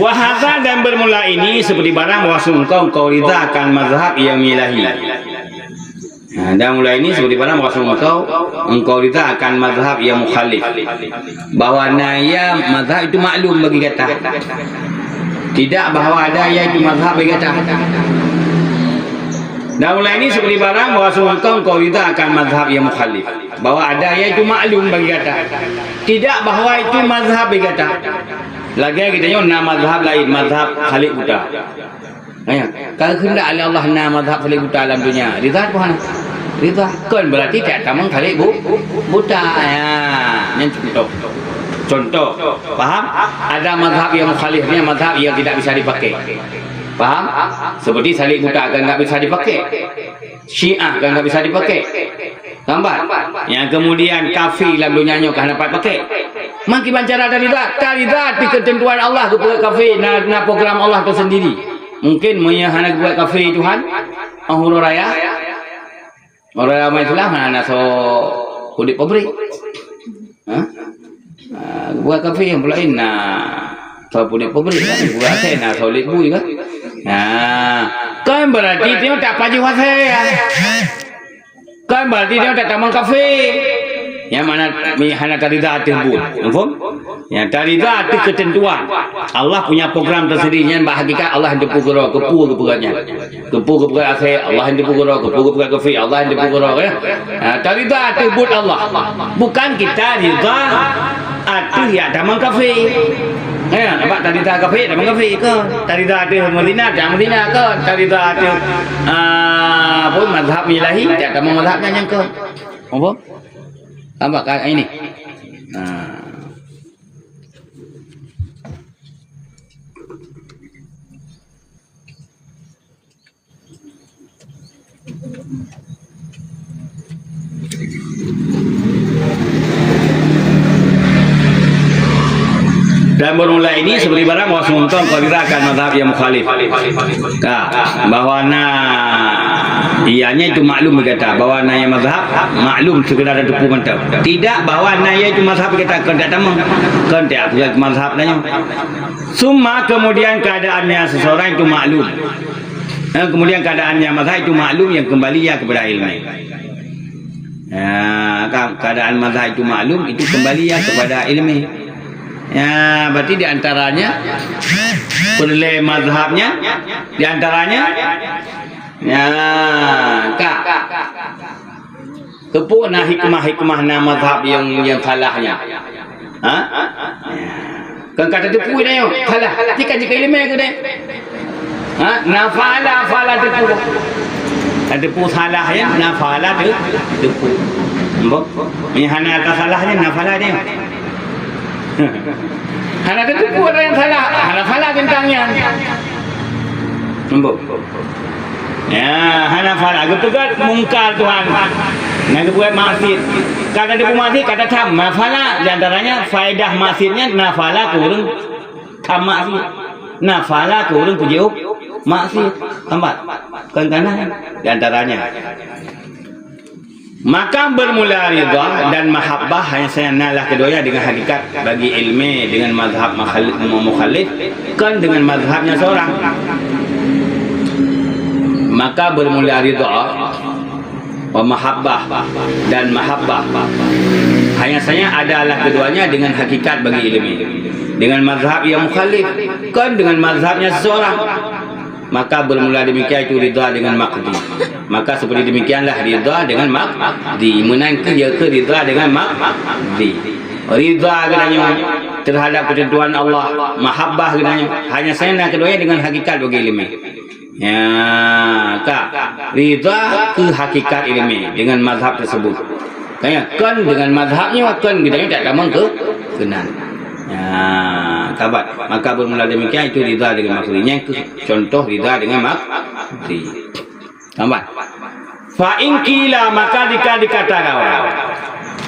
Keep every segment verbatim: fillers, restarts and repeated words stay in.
Wa hadza, dan bermula ini seperti barang bahwa engkau, engkau rida akan mazhab yang menyalahi. Nah, dan mulai ini seperti barang bahwa engkau, engkau rida akan mazhab yang mukhalif. Bahwa na ya mazhab itu maklum bagi gata. Tidak bahwa ada ya itu mazhab bagi gata. Dan mulai ini seperti barang bahwa engkau, engkau rida akan mazhab yang mukhalif. Bahwa ada ya itu maklum bagi gata. Tidak bahwa itu mazhab bagi gata. Lagèe geutanyoe na mazhab laén, mazhab salek buta. Ya, ka keuheundak lé Allah na mazhab salek buta lam dunia. Rida Tuhan. Rida. Kon berarti tiep tamong salek bu-, buta. Ya, nyan contoh. Contoh. Paham? Ada mazhab yang mukhalif, nyan mazhab yang tidak bisa dipakai. Paham? Seperti salek buta kan enggak bisa dipakai. Syiah kan enggak bisa dipakai. Gambar. Yang kemudian kafé lam dunia nyoe kan dapat pakai. Meukiban cara tarida, tarida di ketentuan Allah keupeue kafé, na, na program Allah tersendiri. Mungkin meunyoe hana geubuet kafé Tuhan, oh uroe raya. Uroe raya umat Islam hana so udeb pabrik. Ha? Ah, buat kafé yang pula na so udeb pabrik kan, buat asai na so udeb bui kan. Nah, kan berarti itu tak pajuh asai ya. Kan berarti dia tak tamong kafé. Yang mana mi hana tarida ateueh buet. Mafhum? Yang tarida ateueh ketentuan. Allah punya program tersendiri nyan bak hakikat Allah yang teupeu keudroe, keupeue geupeugah nyan. Keupeue geupeugah asai, Allah yang teupeu keudroe, keupeue geupeugah kafé, Allah yang teupeu keudroe, ya. Ha, tarida ateueh buet Allah. Bukan kita rida ateueh jak tamong kafé. Ya, nampak tarida kafé, tamong kafé ke? Tarida ateueh meuzina, jak meuzina ke? Tarida ateueh, ah, apa, mazhab menyalahi, jak tamong mazhab nyan nyang ke? Apa? Nampak ka ini? Ha. Dan bermula ini seperti barang bahwa engkau rida akan mazhab yang mukhalif. Ka, bahwa na ianya itu maklum kata bahwa na yang mazhab maklum sekedar ada teupeu mantap. Tidak bahwa na ya itu mazhab kata kon tak tamong, kon tak mazhab nanya. Summa, kemudian keadaannya seseorang itu maklum. Dan kemudian keadaannya mazhab itu maklum yang kembali ya kepada ilmu. Ya, kan, keadaan mazhab itu maklum, itu kembali ya kepada ilmu. Ya, berarti di antaranya peureulèe mazhabnya, di antaranya, ya, ka. Keupeue na hikmah-hikmah na mazhab yang, yang salahnya? Ha? Ya. Kan kata teupeu dah nyoe, salah. Jika, jika ilmu ke deh? Ha? Nafala, fala teupeu. Kan teupeu salah ya, nafala te-, teupeu. Mbok? Ni hana kata salahnya, nafala dia. Hana teupeu ada yang salah, hana salah tentang nyan. Mbok? Ya, hana fala. Geupeugah mungkar Tuhan. Na geupeugah maksiat. Kata teupeu maksiat, kata tham. Nafala, di antaranya faedah maksiatnya nafala kureueng tham maksiat. Nafala kureueng puji up maksiat. Tambat. Kan kana di antaranya. Maka bermula rida dan mahabbah hanya saja nalah keduanya dengan hakikat bagi ilmu dengan mazhab mukhal-, mukhalif, kon dengan mazhabnya seorang. Maka bermula rida wa mahabbah dan mahabbah hanya saja adalah keduanya dengan hakikat bagi ilmu dengan mazhab yang mukhalif, kon dengan mazhabnya seseorang. Maka bermula demikian itu rida dengan maqdi. Maka seperti demikianlah rida dengan maqdi. Meunan keuh ya keuh rida dengan maqdi. Rida geutanyoe terhadap ketentuan Allah, mahabbah geutanyoe hanya saja na keduanya dengan hakikat bagi ilmu. Ya, ka. Rida keu hakikat ilmu dengan mazhab tersebut. Kan ya, kon dengan mazhabnya, kon geutanyoe tak tamong keu keunan. Ya, tabat. Maka bermula demikian itu rida dengan maqdi. Nyang keu Contoh rida dengan maqdi. Tambat. Fa in qila, maka jika dikatakan,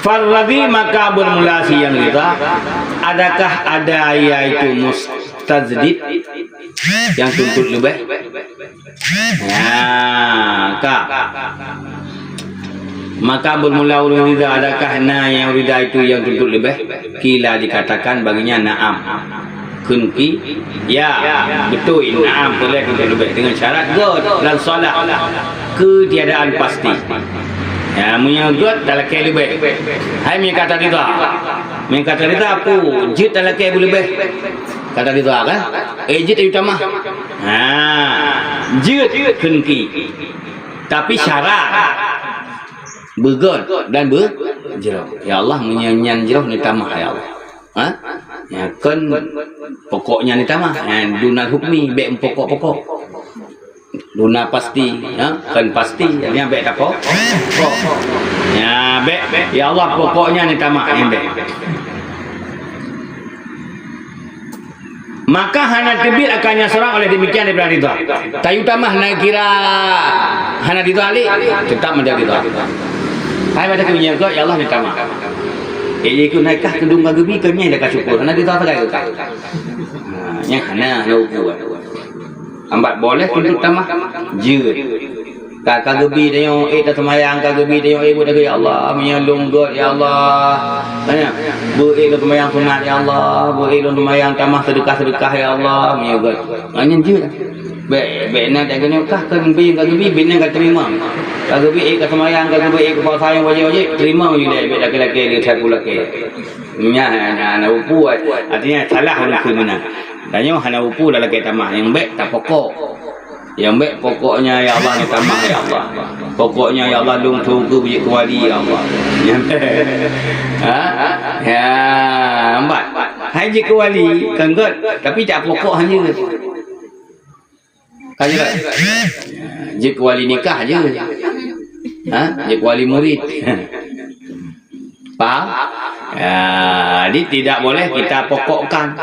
farradi, maka bermula si yang rida, adakah ada yaitu mustajdid yang tuntut leubeh? Ya, ka. Maka bermula ureueng rida, adakah na yang rida itu yang tuntut leubeh? Qila, dikatakan baginya, na'am. Kheun ki, ya, beutôi, na'am, boleh kheun leubeh dengan syarat göt dan salah ketiadaan pasti. Ya, meunyoe göt talakée leubeh. Hai meunyoe ka taridha. Meunyoe ka taridha, peue jeuet talakée beuleubeh? Ka taridha kan? Eh, jeuet ayue tamah. Ha, jeuet kheun ki. Tapi syarat beugöt dan beujroh. Ya Allah, meunyoe nyan jroh neutamah, ya Allah. Ha? Ya, kon pokoknya ni tamah. Ya, dunal hukmi, bék pokok-pokok. Duna pasti, ya, kon pasti. Artinya bék tapo-, pokok. Ya, bék, ya Allah, pokoknya ni tamah, ya, bék. Maka hana teubiet akannya seorang oleh demikian daripada ridha. Tayue tamah na kira hana ridha lé, tetap meuridha. Hai pada keu nyan keu, ya Allah, ni tamah. Eh, ikut naikah keudung ka geubi, keu nyan dah ka syukur. Hana ridha sagai keu ka. Ha, nyan hana, hana ukur. Ambat boleh tuntut tamah, jeuet. Ka, ka geubi tanyoe, eh, taseumayang, ka geubi tanyoe, eh, buet lagèe, "Ya Allah, meunyoe lôn göt, ya Allah." Tanya, "Beu ék lôn seumayang sunat, ya Allah. Beu ék lôn seumayang tamah seudeukah-seudeukah, ya Allah." Meunyoe göt. Ha, nyan jeuet. Bèk, bèk na lagèe nyoe kah, kan bi ka geubi, bi nyan ka teurimong. Ka geubi ék ka seumayang, ka geubi ék ka puasa nyang wajéb-wajéb, teurimong ju lé, bèk lakèe-lakèe lé, sapeue lakèe. Nyan, nyan, nyan, upu, artinya salah ureueng keu meunan. Tanyoe hana upu lam lakèe tamah, nyang bèk tapokok. Nyang bèk pokoknya, ya Allah, ni tamah, ya Allah. Pokoknya, ya Allah, lôn su keu beujiku wali, ya Allah. Nyang bèk. Ha? Ya, ambat. Hai jiku wali, kan göt, tapi tak pokok hana. Kan göt. Jiku wali nikah aja. Ha? Jiku wali murid. Paham? Ya, jadi tidak boleh kita pokokkan.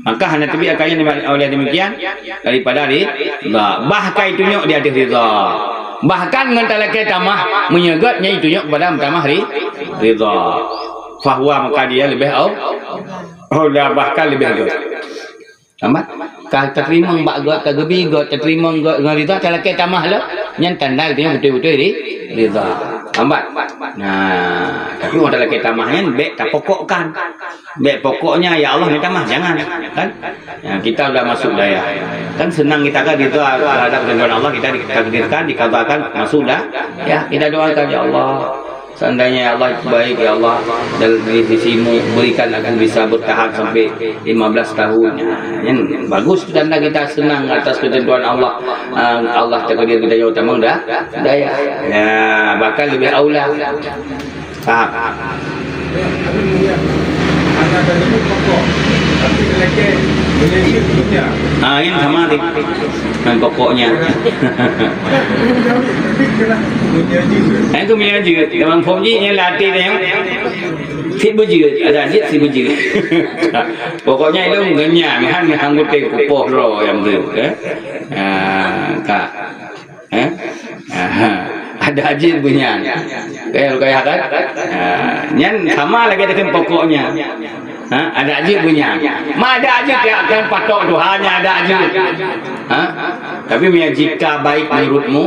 Maka hana teubiet akannya oleh demikian daripada ridha. Bahkan itunyok di ateueh ridha. Bahkan ngon talakèe tamah, meunyoe göt nyan itunyok kepada meutamah ri-, ridha. Fahuwa, maka dia lebih au-, aula, bahkan lebih göt. Ambat, ka tateurimong bak göt, ka geubi göt, tateurimong göt ngon ridha, talakèe tamah lom, nyan tanda geutanyoe beutôi-beutôi ri-, ridha. Ambat. Nah, tapi ureueng talakèe tamah nyan bèk tapokokkan. Bèk pokoknya, "Ya Allah, ni tamah," jangan, kan? Ya, kita udah masuk dayah. Kan senang kita kan ridha terhadap ketentuan Allah, kita ditakdirkan, dikadakan masuk dah. Ya, kita doakan, "Ya Allah, seandainya, ya Allah, itu baik, ya Allah, dari sisimu, berikan aku bisa bertahan sampai lima belas tahun." Ya, kan bagus tanda kita senang atas ketentuan Allah. Ah, Allah takdir kita jauh tamang dah dayah. Ya, bahkan lebih aula. Paham? Ah, ini sama tadi. Ngon pokoknya. Itu punya jeuet. Memang phôn jih nyan latih dia. Si beujeuet, ada jeuet si beujeuet. Pokoknya itu ngenyang, han, han guteng kupoh droe nyang tu, eh. Ah, ka. Eh? Aha. Ada jeuet beunyan. Kaya rukayah kan? Ha, nyan sama lagèe dengan pokoknya. Ha, ada jeuet beunyan. Ma ada jeuet ya, kan patok Tuhan nya ada jeuet. Ha? Tapi meunyoe jika baik menurutmu,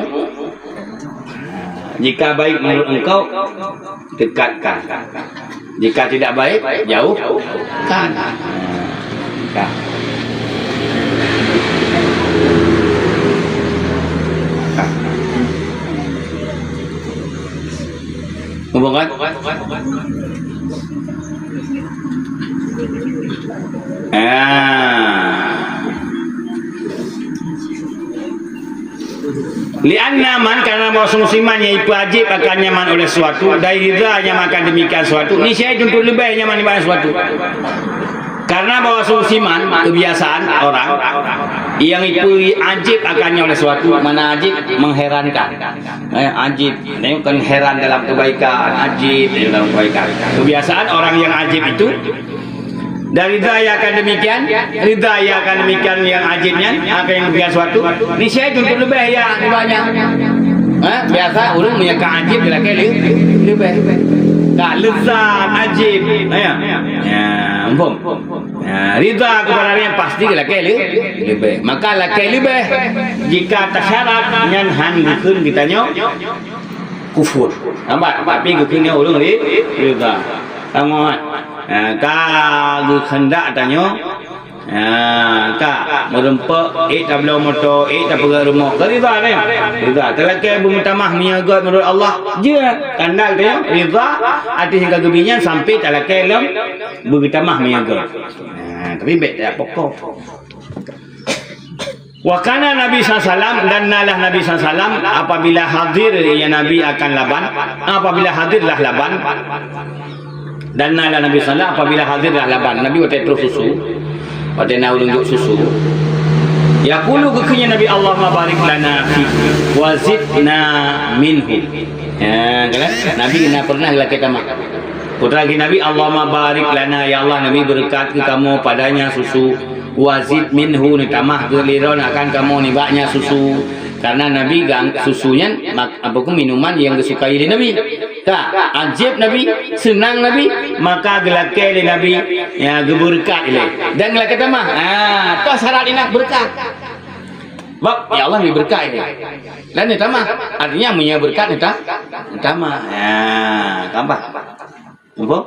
jika baik menurut engkau, dekatkan. Jika tidak baik, jauhkan. Nah, ka. Ka. Muphom kan? Ah. Lianna man, karena bahwa sungguh si man nyang ipeuajéb akan nyan man oleh suatu, dari ridha nyan man akan demikian suatu, niscaya tuntut leubeh nyan man nibak suatu. Karena bahwa sungguh si man, kebiasaan orang, nyang ipeuajéb akan nyan oleh suatu, makna ajéb, mengherankan. Eh, ajéb, ini kan heran dalam kebaikan, ajéb dalam kebaikan. Kebiasaan orang yang ajéb itu, dan ridha nyang akan demikian, ridha nyang akan demikian nyang ajéb nyan, akan nyang demikian suatu, niscaya tuntut leubeh ya nibak nyan. Ha? Biasa ureueng meunyoe ka ajéb, dia lakèe le-, leubeh. Ka lezat, ajéb. Ha, ya. Ya, muphom. Ya, ridha kepada nyang pasti dia lakèe le-, leubeh. Maka lakèe leubeh jika tasyarat nyan han geukheun geutanyoe kufur. Nampak? Tapi geukheun nyoe ureueng ri-, ridha. Tamam, kan? Ha, ka geukheundak tanyoe. Ha, ka meureumpok, ék tabloe moto, ék tapeugöt rumoh. Ka ridha nyan. Ridha. Talakée beumeutamah meunyoe göt meunurot Allah. Jeuet. Tanda tanyoe ridha ateueh nyang ka geubi nyan sampai talakée lom beumeutamah meunyoe göt. Ha, tapi bék tak pokok. Wa kana Nabi sallallahu alaihi wasallam, dan nalah Nabi sallallahu alaihi wasallam apabila hadir, ya Nabi akan laban, apabila hadirlah laban, dan nalah Nabi sallallahu alaihi wasallam apabila hadirlah laban, Nabi watée troh susu, watée na ureuëng jok susu, yaqulu, geukheun Nabi, "Allahumma barik lana fi wa zidna minhu." Ya, kan? Nabi na pernah lakée tamah. Putra lagi Nabi, "Allahumma barik lana, ya Allah, Nabi beureukat keu kamoe padanya susu, wazid minhu, neutamah keu lé droe akan kamoe nibaknya susu." Karena Nabi gang susu nyan mak-, apa ku minuman yang disukai oleh Nabi. Ka, ajib Nabi, senang Nabi, maka geulakée lé Nabi, ya, geubeureukat ilée. Dan geulakée tamah. Ah, tu syarat ingat beureukat. Sebab, ya Allah, Nabi beureukat ilée. Dan neutamah. Artinya, meunyoe beureukat neuta-, neutamah. Ya, tambah. Nampak?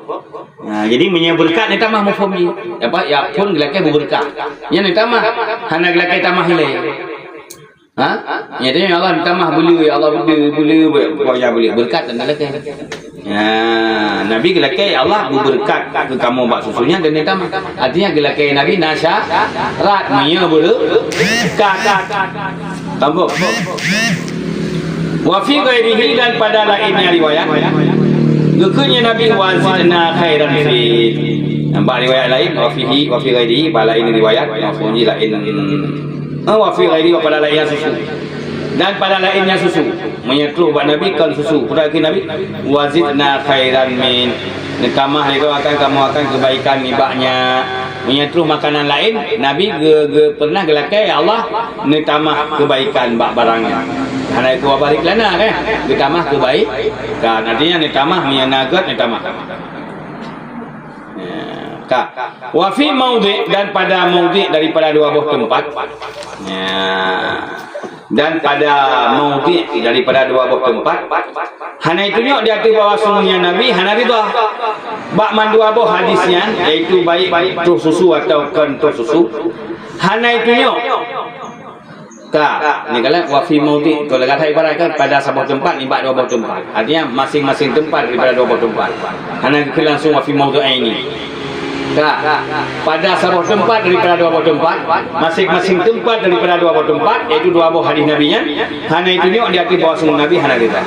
Ha, jadi meunyoe beureukat neutamah mafhum jih. Apa, ya pun geulakée beubeureukat. Nyan neutamah. Hana geulakée tamah ilée. Ha? Nyata ya Allah neutamah bulu, ya Allah bulu, bulu, pokoknya bulu. Beureukat dan geulakée. Ya, Nabi geulakée, "Ya Allah, beubeureukat keu kamoe bak susu nyan dan neutamah." Artinya geulakée Nabi na syarat meunyoe beureukat. Tambah. Wa fi ghairihi, dan pada lainnya riwayat, geukheun Nabi, "Wa zidna khairan fi." Nampak riwayat lain, "Wa fihi, wa fi ghairihi", bak lain riwayat, mafhum jih lain. Ah, "Wa fi ghairihi", pada lainnya susu. Dan pada lainnya susu. Meunyoe troh bak Nabi kon susu. Pada lagi Nabi, "Wa zidna khairan min." Neutamah lé akan kamoe akan kebaikan nibaknya. Meunyoe troh makanan laén, Nabi ge-, ge-, pernah geulakée, "Ya Allah, neutamah kebaikan bak barang nyan." Hana geupeugah barik lana, kan? Geutamah kebaikan. Artinya neutamah, meunyoe na göt, neutamah. Ya, ka. Wa fi maudhi', dan pada maudhi' daripada dua boh teumpat. Ya. Dan pada maudhi' daripada dua boh teumpat, hana itunyok di ateueh bahwa sungguhnya Nabi hana ridha. Bak mandua boh hadis nyan, yaitu baik troh susu atau kon troh susu, hana itunyok. Ka, ni kalau wa fi maudhi', kalau kata ibarat kan pada saboh teumpat, nibak dua boh teumpat. Artinya, masing-masing teumpat daripada dua boh teumpat. Hana geukheun langsung wa fi maudhi'aini. Ka, pada saboh teumpat daripada dua boh teumpat, masing-masing teumpat daripada dua boh teumpat, yaitu dua boh hadis Nabi nyan, hana itunyok di ateueh bahwa sungguh Nabi hana ridha.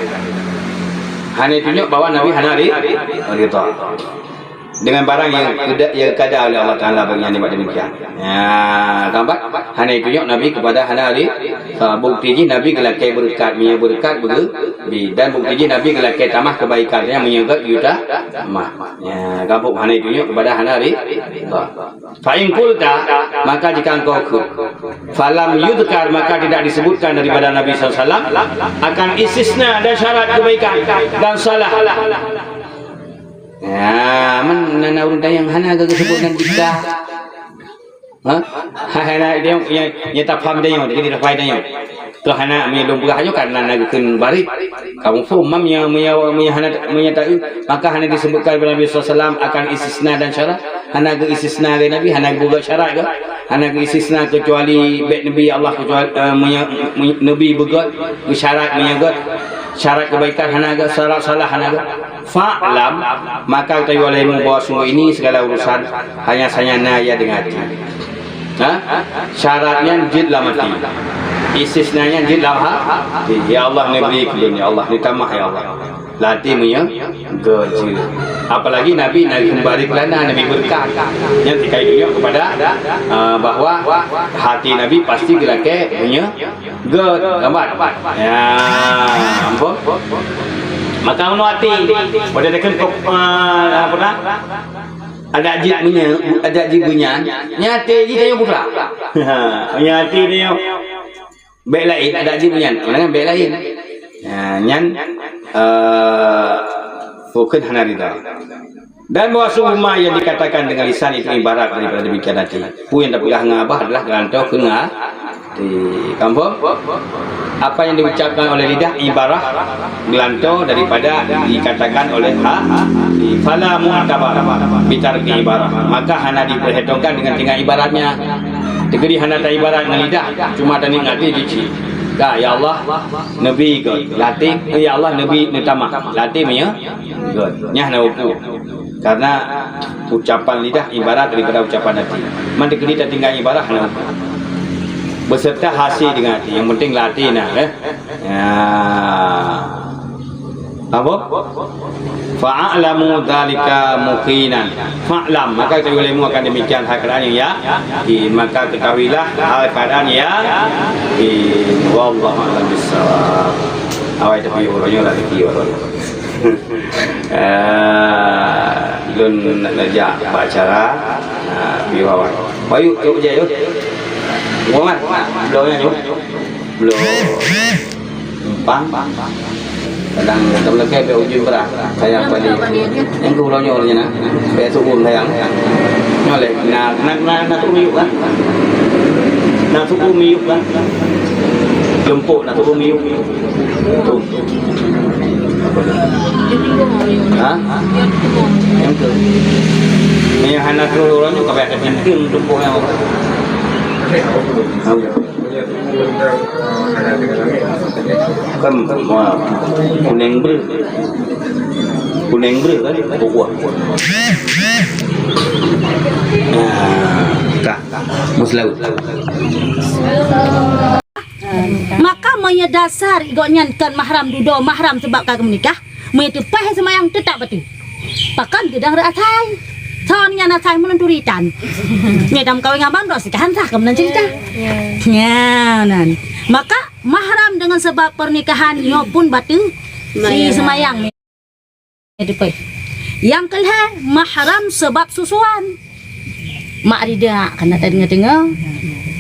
Hana itunyok bahwa Nabi hana ri-, ridha. Dengan barang yang keda-, yang kada oleh Allah Taala bagi yang nikmat demikian. Ya, keempat, hana itunyok Nabi kepada hana ri-, ha, bukti jih Nabi geulakée beureukat, meunyoe beureukat beuge-, bi, dan bukti jih Nabi geulakée tamah kebaikan, yang meunyoe göt yuta tamah. Ya, gampông hana itunyok kepada hana ri-, ridha. Fa in qulta, maka jika engkau kheun, falam yudhkar, maka tidak disebutkan daripada Nabi sallallahu alaihi wasallam akan istisna dan syarat kebaikan dan salah. Ya, mana na ureuëng tanyong hana geusebut dan jika. Ha? Hai, hai, na dia yang, yang tak faham dia, jadi tak faham dia. Keuhana meunyoe lôn peugah nyoe karena na geukheun barit. Kamu faham, mam, meunyoe, meunyoe, meunyoe hana, meunyoe tak, maka hana disebutkan oleh Nabi sallallahu alaihi wasallam akan istisna dan syarat. Hana geu-istisna lé Nabi, hana geubuet syarat geu. Hana geu-istisna kecuali bék Nabi Allah kecuali, eh, meunyoe, meunyoe Nabi beugöt, geusyarat meunyoe göt. Syarat kebaikan hana geu, syarat salah hana geu. Fa'lam, maka ketahuilah bahwa sungguh ini segala urusan hanya sanya na ia dengan hati. Ha? Syarat nyan jeuet lam hati. Istisna nyan jeuet lam ha-, hati. Ya Allah, neubri keu lôn, ya Allah, neutamah, ya Allah. Lam hati meunyoe göt jeuet. Apalagi Nabi, Nabi mubarik lana, Nabi beureukat. Nyan tika itunyok kepada, ah, bahwa hati Nabi pasti geulakée meunyoe göt, lambat. Ya, ampun. Maka meunyoe hati, pada dekat kop-, ah, apa dah? Adak jih meunyoe, adak jih beunyan, nyan até jih tanyoe putra. Ha, meunyoe até tanyoe bék laén, adak jih beunyan, mana bék laén. Ha, nyan, eh, bukan hana ridha. Dan bahwa sungguh ma yang dikatakan dengan lisan itu ibarat daripada demikian hati. Peue nyang tapeugah ngon babah adalah geulantoe keu nga-, hati. Kampung? Apa yang diucapkan oleh lidah ibarat geulantoe daripada dikatakan oleh ha, fala mu'tabar bitarki ibarat. Maka hana diperhitungkan dengan tinggal ibaratnya. Teukeudi hana taibarat ngon lidah, cuma taniet ngon até jih. Ka, ya Allah, neubi göt. Lam até, ya Allah, neubi neutamah. Lam até meuiya göt. Nyan hana upu. Karena ucapan lidah ibarat daripada ucapan hati. Man teukeudi tatinggai ibarat hana upu. Beserta hase deungon até. Yang penting lam até na, eh. Ya. Apa? Fa'lamu dzalika muqinan. Fa'lam, maka ketahuilah kamu akan demikian hal keadaan yang yakin. Maka ketahuilah hal keadaan yang yakin. Wallahu a'lam bishawab. Awai tapi uroe nyoe lah rezeki uroe nyoe. Eh, lôn nak neujak bak acara, ah, piôh awai. Bayu, yuk, jai, yuk. Muhammad, bloe nyan, yuk. Bloe. Pang. Kadang ka meulakèe bèk ujeuen brat. Sayang padi. Nyang keu uroe nyoe nyan na. Bèk su'um sayang. Nyoe lé, na, na, na, na su'um miyueb kan? Na su'um miyueb kan? Leumpok na su'um miyueb. Tu. Ha? Nyang tu. Nyang hana keudroe nyoe ka payah teukeunteung tumpôk nyoe. Kan, wah, kunèng breuh. Kunèng breuh kan? Buah. Nah, ka. Meuseulaweuet. Maka meunyoe dasar gobnyan kon mahram dudoe, mahram sabab ka geumeunikah, meunyoe teupah seumayang teutap bateue. Pakon geudong rot asai. Son nyan asai meunurot turitan. Nyoe dam kawin abang dos sikahan sah keu meunan cerita. Ya, ya. Nyan nan. Maka mahram deungon sabab pernikahan nyoe pun bateue si seumayang. Seumayang. Nyang keulhèe, mahram sabab susuan. Mak Rida, ka na tadeungoe-deungoe.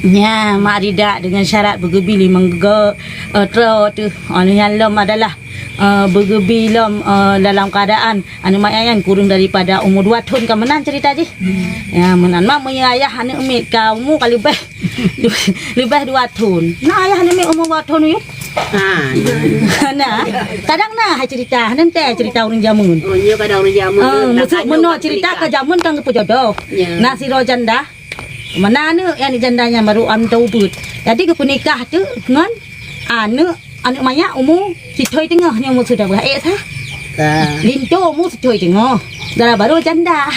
Nya, Mak Rida deungon syarat beugeubi limong go, eh, troe teuh. Oh, nyan lom adalah, eh, beugeubi lom, eh, dalam keadaan aneuk mak nyan kureueng daripada umu dua thon ka meunan cerita jih. Ya, meunan mah meunyoe ayah aneuk miet ka umu ka leubeh Leubeh dua thon. Na ayah aneuk miet umu dua thon yuk? Ha. Na. Kadang na hai cerita, nanti cerita ureueng jameun. Oh, nyoe kadang ureueng jameun. Ah, tu, maksud meunoe cerita ka jameun kan geupeujodoh. Ya. Na sidroe janda. Mana aneuk nyang janda nyan baru am teubeut. Jadi geupeunikah tu ngon aneuk, aneuk manyak umu sithoi teungoh nyoe umu sudah beuhah ék sah. Ka. Linto umu sithoi teungoh. Dara baru janda.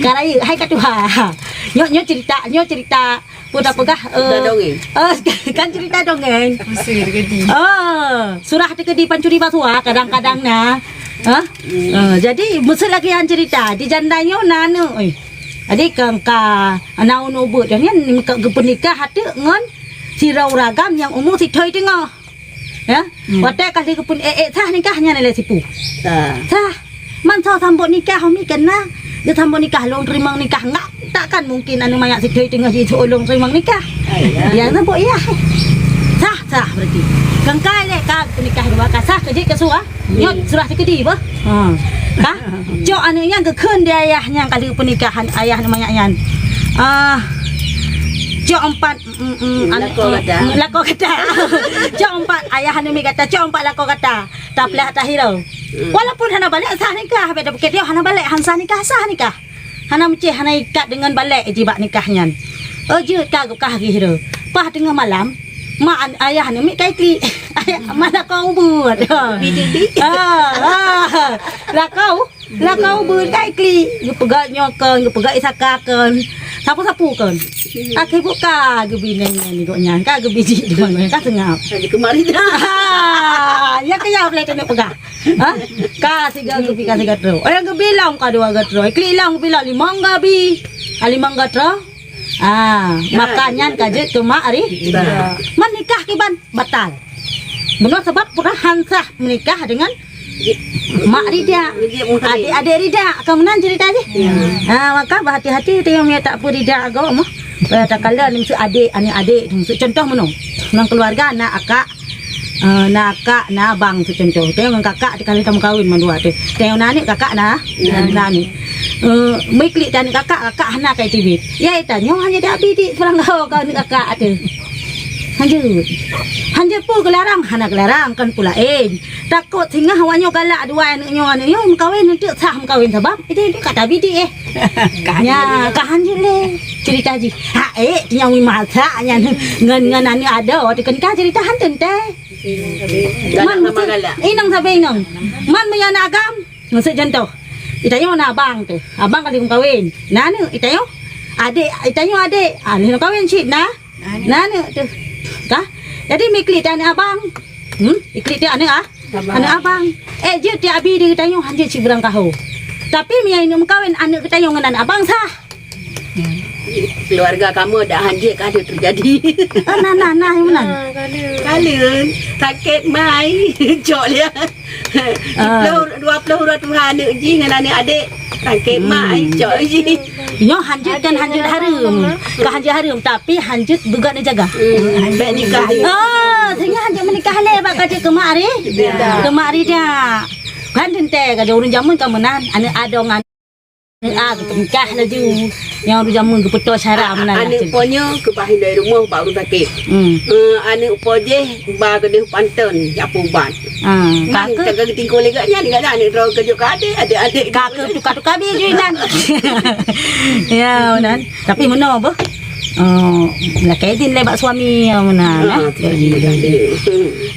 Ka rayeuk hai ka tuha. Nyoe, nyoe cerita, nyoe cerita Peue tapeugah, eh, dongeng. Eh, kan cerita dongeng. Mesti teukeudi. Oh, surah teukeudi pancuri basua kadang-kadang na. Hah? Hmm. Eh, jadi meuseulagian cerita di janda nyoe na aneuk, eh. Jadi ka, ka na uneuk ubeut nyan ka geupeunikah ateuk ngon sidroe ureueng agam nyang umu sithoi teungoh. Ya, hmm. Watèe ka lheueh geupeunikah, eh, eh, sah nikah nyan lé sipu. Sah. Sah. Man soe sambot nikah, umi keu na. Geusambot nikah, lôn teurimong nikah. Enggak, takkan mungkin aneuk manyak sithoi teungoh jisuruh lôn teurimong nikah. Ai, ya. Ya, sambot ya. Sah, sah berarti. Kengkai lé ka peunikah dua ka sah, keu jih keu suah. Nyoe surah teukeudi beuh. Ha. Ka? Cok aneuk nyan geukheun di ayah nyan ka lheueh peunikah ayah aneuk manyak nyan. Ah, cok empat Mm, mm, an-, lakoe gata. Mm, lakoe gata. Cok empat, ayah aneuk miet gata, cok empat lakoe gata. Tapeuleueh ata hireue. Hmm. Walaupun hana balek sah nikah, beda bukét dia hana balek, han sah nikah, sah nikah. Hana meucéh, hana ikat deungon balek jibak nikah nyan. Oh, jeuet ka geukah geuh hireue. Paih teungoh malam, mak an-, ayah aneuk miet ka iklik. Ayah, mak lakoe ubeut. Bidi-bidi. Ah, ah. Lakoe Lakoe ubeut ka iklik, geupeugah nyoe kon, geupeugah isaka kon, sapeue-sapeue kon. Akhé buka geubi nyan nyan gobnyan, ka geubi jih deungon gobnyan, ka seungab. Ka jikeumat lidah. Ha, nyan keuh nyang ulèe keuneuk peugah. Ha? Ka sigoe geubi, ka sigoe troh. Oh, nyang geubi lom ka dua goe troh. Iklik lom geubi lom limong goe bi. Ah, limong goe troh. Ah, maka nyan ka jeuet keu mak ri-, dah. Man nikah kiban batal. Bunoe sabab peue han sah menikah deungon mak Rida. Adek-adek Rida, ka meunan cerita jih. Ya. Ah, maka beuhati-hati teuh nyang tak peurida agam mah. Payah takalon meusu adek, aneuk adek tu. Meusu contoh meunoe. Ngon keluarga na akak, eh, na akak, na abang tu contoh. Teuh ngon kakak teuh ka lheueh tameukawen mandua teuh. Teuh na aneuk kakak na, na aneuk. Eh, meuklik teuh aneuk kakak, kakak hana ka iteubiet. Ya, ita nyoe hanya di abi dik seurang gawa ka aneuk kakak teuh. Hanjeuet. Hanjeuet peue geularang, hana geularang, kon peue laén. Takot singoh awak nyoe galak dua aneuk nyoe, aneuk nyoe meukawen, eunteuk sah meukawen sabab ide ka tabi di eh. Nya, ka hanjeuet lé cerita jih. Ha, eh, nyang masak nyan ngon, ngon aneuk adoe teuh kan ka cerita han teuntèe. Galak Man sama mesti galak. Inong sabe inong. Man meunyo na agam, maksud contoh. Itanyoe na abang teuh. Abang ka lheueh meukawen. Na aneuk itanyoe. Adek itanyoe adek. Ah, lheueh meukawen cit na. Na aneuk teuh. Ka? Jadi mi klik teuh aneuk abang. Hmm? Iklik teuh aneuk ah. Abang. Aneuk abang. Eh, jeuet tiep abi di geutanyoe hanjeuet cit beurangkaho. Tapi meunyo ineuk meukawen aneuk geutanyoe ngon aneuk abang sah. Keluarga kamoe dak hanjeuet ka lheueh teujadi. Ah, nah, nah, nah, nyang meunan. Kalon, sakét mai. Cok lian. Ah. Dua ploh, dua ploh uroe tuha aneuk jih ngon aneuk adek. Sakét mai. Hmm. Cok jih. Nyoe hanjeuet kan hanjeuet hareuem. Ka hanjeuet hareuem, tapi hanjeuet geugat neujaga. Hmm. Bèk nikah. Ah, sehingga hanjeuet meunikah lé bak ka jeuet keu mak ri. Dak. Keu mak ri dak. Kan teuntèe ka jeuet ureueng jameun ka meunan, aneuk adoe ngon Aneuk a geupeugah laju. Nyang ureueng jameun geupeutoh cara meunan lah. Aneuk po nyoe keubah hindai rumoh bak ureueng sakét. Hmm. Eh, aneuk po jih ba keudeh panton jak peubat. Ah, man ka keu? Ka geutingkong lé gobnyan, gobnyan aneuk droe keujok keu adek, adek-adek. Ka keu tuka-tuka bie ju inan. Ya, meunan. Tapi meunoe beuh. Oh, lakèe idin lé bak suami, ya, meunan, eh. Ah, jadi, jadi.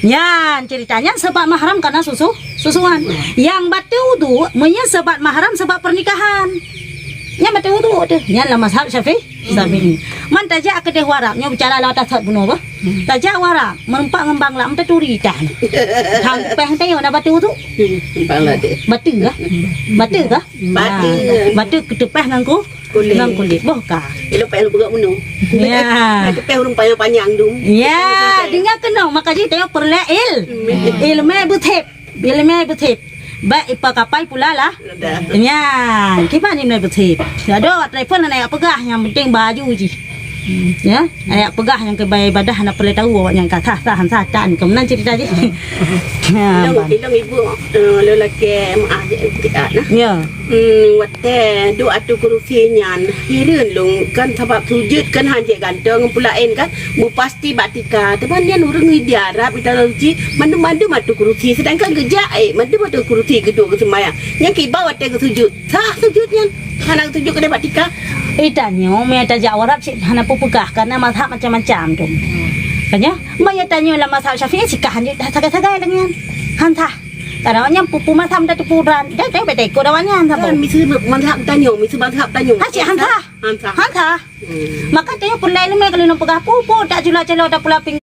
Nyan cerita nyan sebab mahram karena susu. Susuan. Nyang bateue uduk, meunyoe sabab mahram sabab pernikahan. Nyan bateue uduk teuh. Nyan lam mazhab Syafi'i. Syafi'i. Man tajak keudeh u Arab, nyoe bicara lawat tasot bunoe bah. Tajak u Arab, meureumpok ngon bang lam taturi tah. Hang péh teuh na bateue uduk. Bang ladeh. Bateue kah? Bateue kah? Bateue. Ah, bateue keutupeh ngon ku-, Kulét. Ngon kulét. Boh ka. Ilok péh lôn peugah bunoe. Ya. Péh ureueng panyang-panyang dum. Ya, deungoe keunoe, maka jih teuh peureulèe il-, ilmè beuthép. Ilmè beuthép. Bèk ipa kapai pula lah. Dah. Nyan, kiban ilmè beuthép. Dak do, telepon hana jak peugah, nyang penting baju jih. Ya, jak peugah nyang keu ibadah hana peureulèe tahu awak nyan ka sah, sah, sah, tan. Keu meunan cerita jih. Ya, ilong, ban. Ilong ibu, eh, lelaki maaf je, tidak nah. Ya. Hmm, watèe duek ateueh kurusi nyan, hireuen lôn kan sabab sujud kan hanjeuet gantoe ngon peue laén kan. Meupasti bak tika, teuma nyan ureueng di Arab, di tanah suci, mandum-mandum ateueh kurusi, seudangkan geujak, eh, mandum ateueh kurusi geuduek geuseumayang. Nyan kiban watèe geusujud, sah sujud nyan. Hana geusujud keudeh bak tika. Eh, tanyoe, meunyo tajak u Arab cit hana peue peugah, karena mazhab macam-macam tu. Kan nyoe, meunyo tanyoe lam mazhab Syafi'i, cit ka hanjeuet sagai-sagai lagèe nyan. Han sah. Karena awak nyan peue-peue mazhab tateupeue dan, dan, dan beda ikut awak nyan, sapa? Kan, miseue mazhab tanyoe, miseue mazhab tanyoe. Ha, cit han sah. Han sah. Han sah. Hmm. Maka tanyoe peureulèe ileumèe kali nyoe peugah peue-peue, dak cula-cula, dak pula ping-,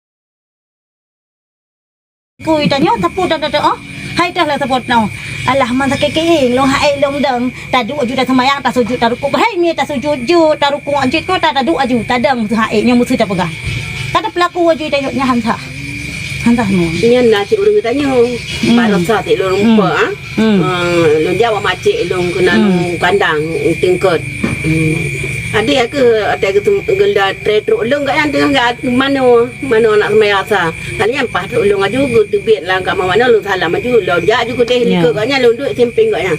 kui tanyoe, sapeue dan, dan, dan, oh. Hai dah lah sapeue nyoe. Alah, man sakét keuhing, lôn hai lôn dong. Taduek aju taseumayang, tasujud, tarukuk. Hai, mi tasujud, jud, tarukuk, jud, ko ta, taduek aju, tadong hai, nyoe miseue tapeugah. Kada peulaku aju tanyoe nyan han sah. Han sah nyoe. Nyan na cit ureueng tanyoe. Hmm. Bak rasa cit lôn rupa, ah. Hmm. Ah, lôn jak bak macék lôn keunan kandang, teungkot. Hmm. Adé aku, ada aku tu, geuda tré trok lôn kat nyan teungoh kat mano, mano anak seumayang sa. Kali nyan paih trok lôn aju, geuteubiet lam kamar mano, lôn salam aju, lôn jak aju keudeh likot kat nyan, lôn duek sampéng kat nyan.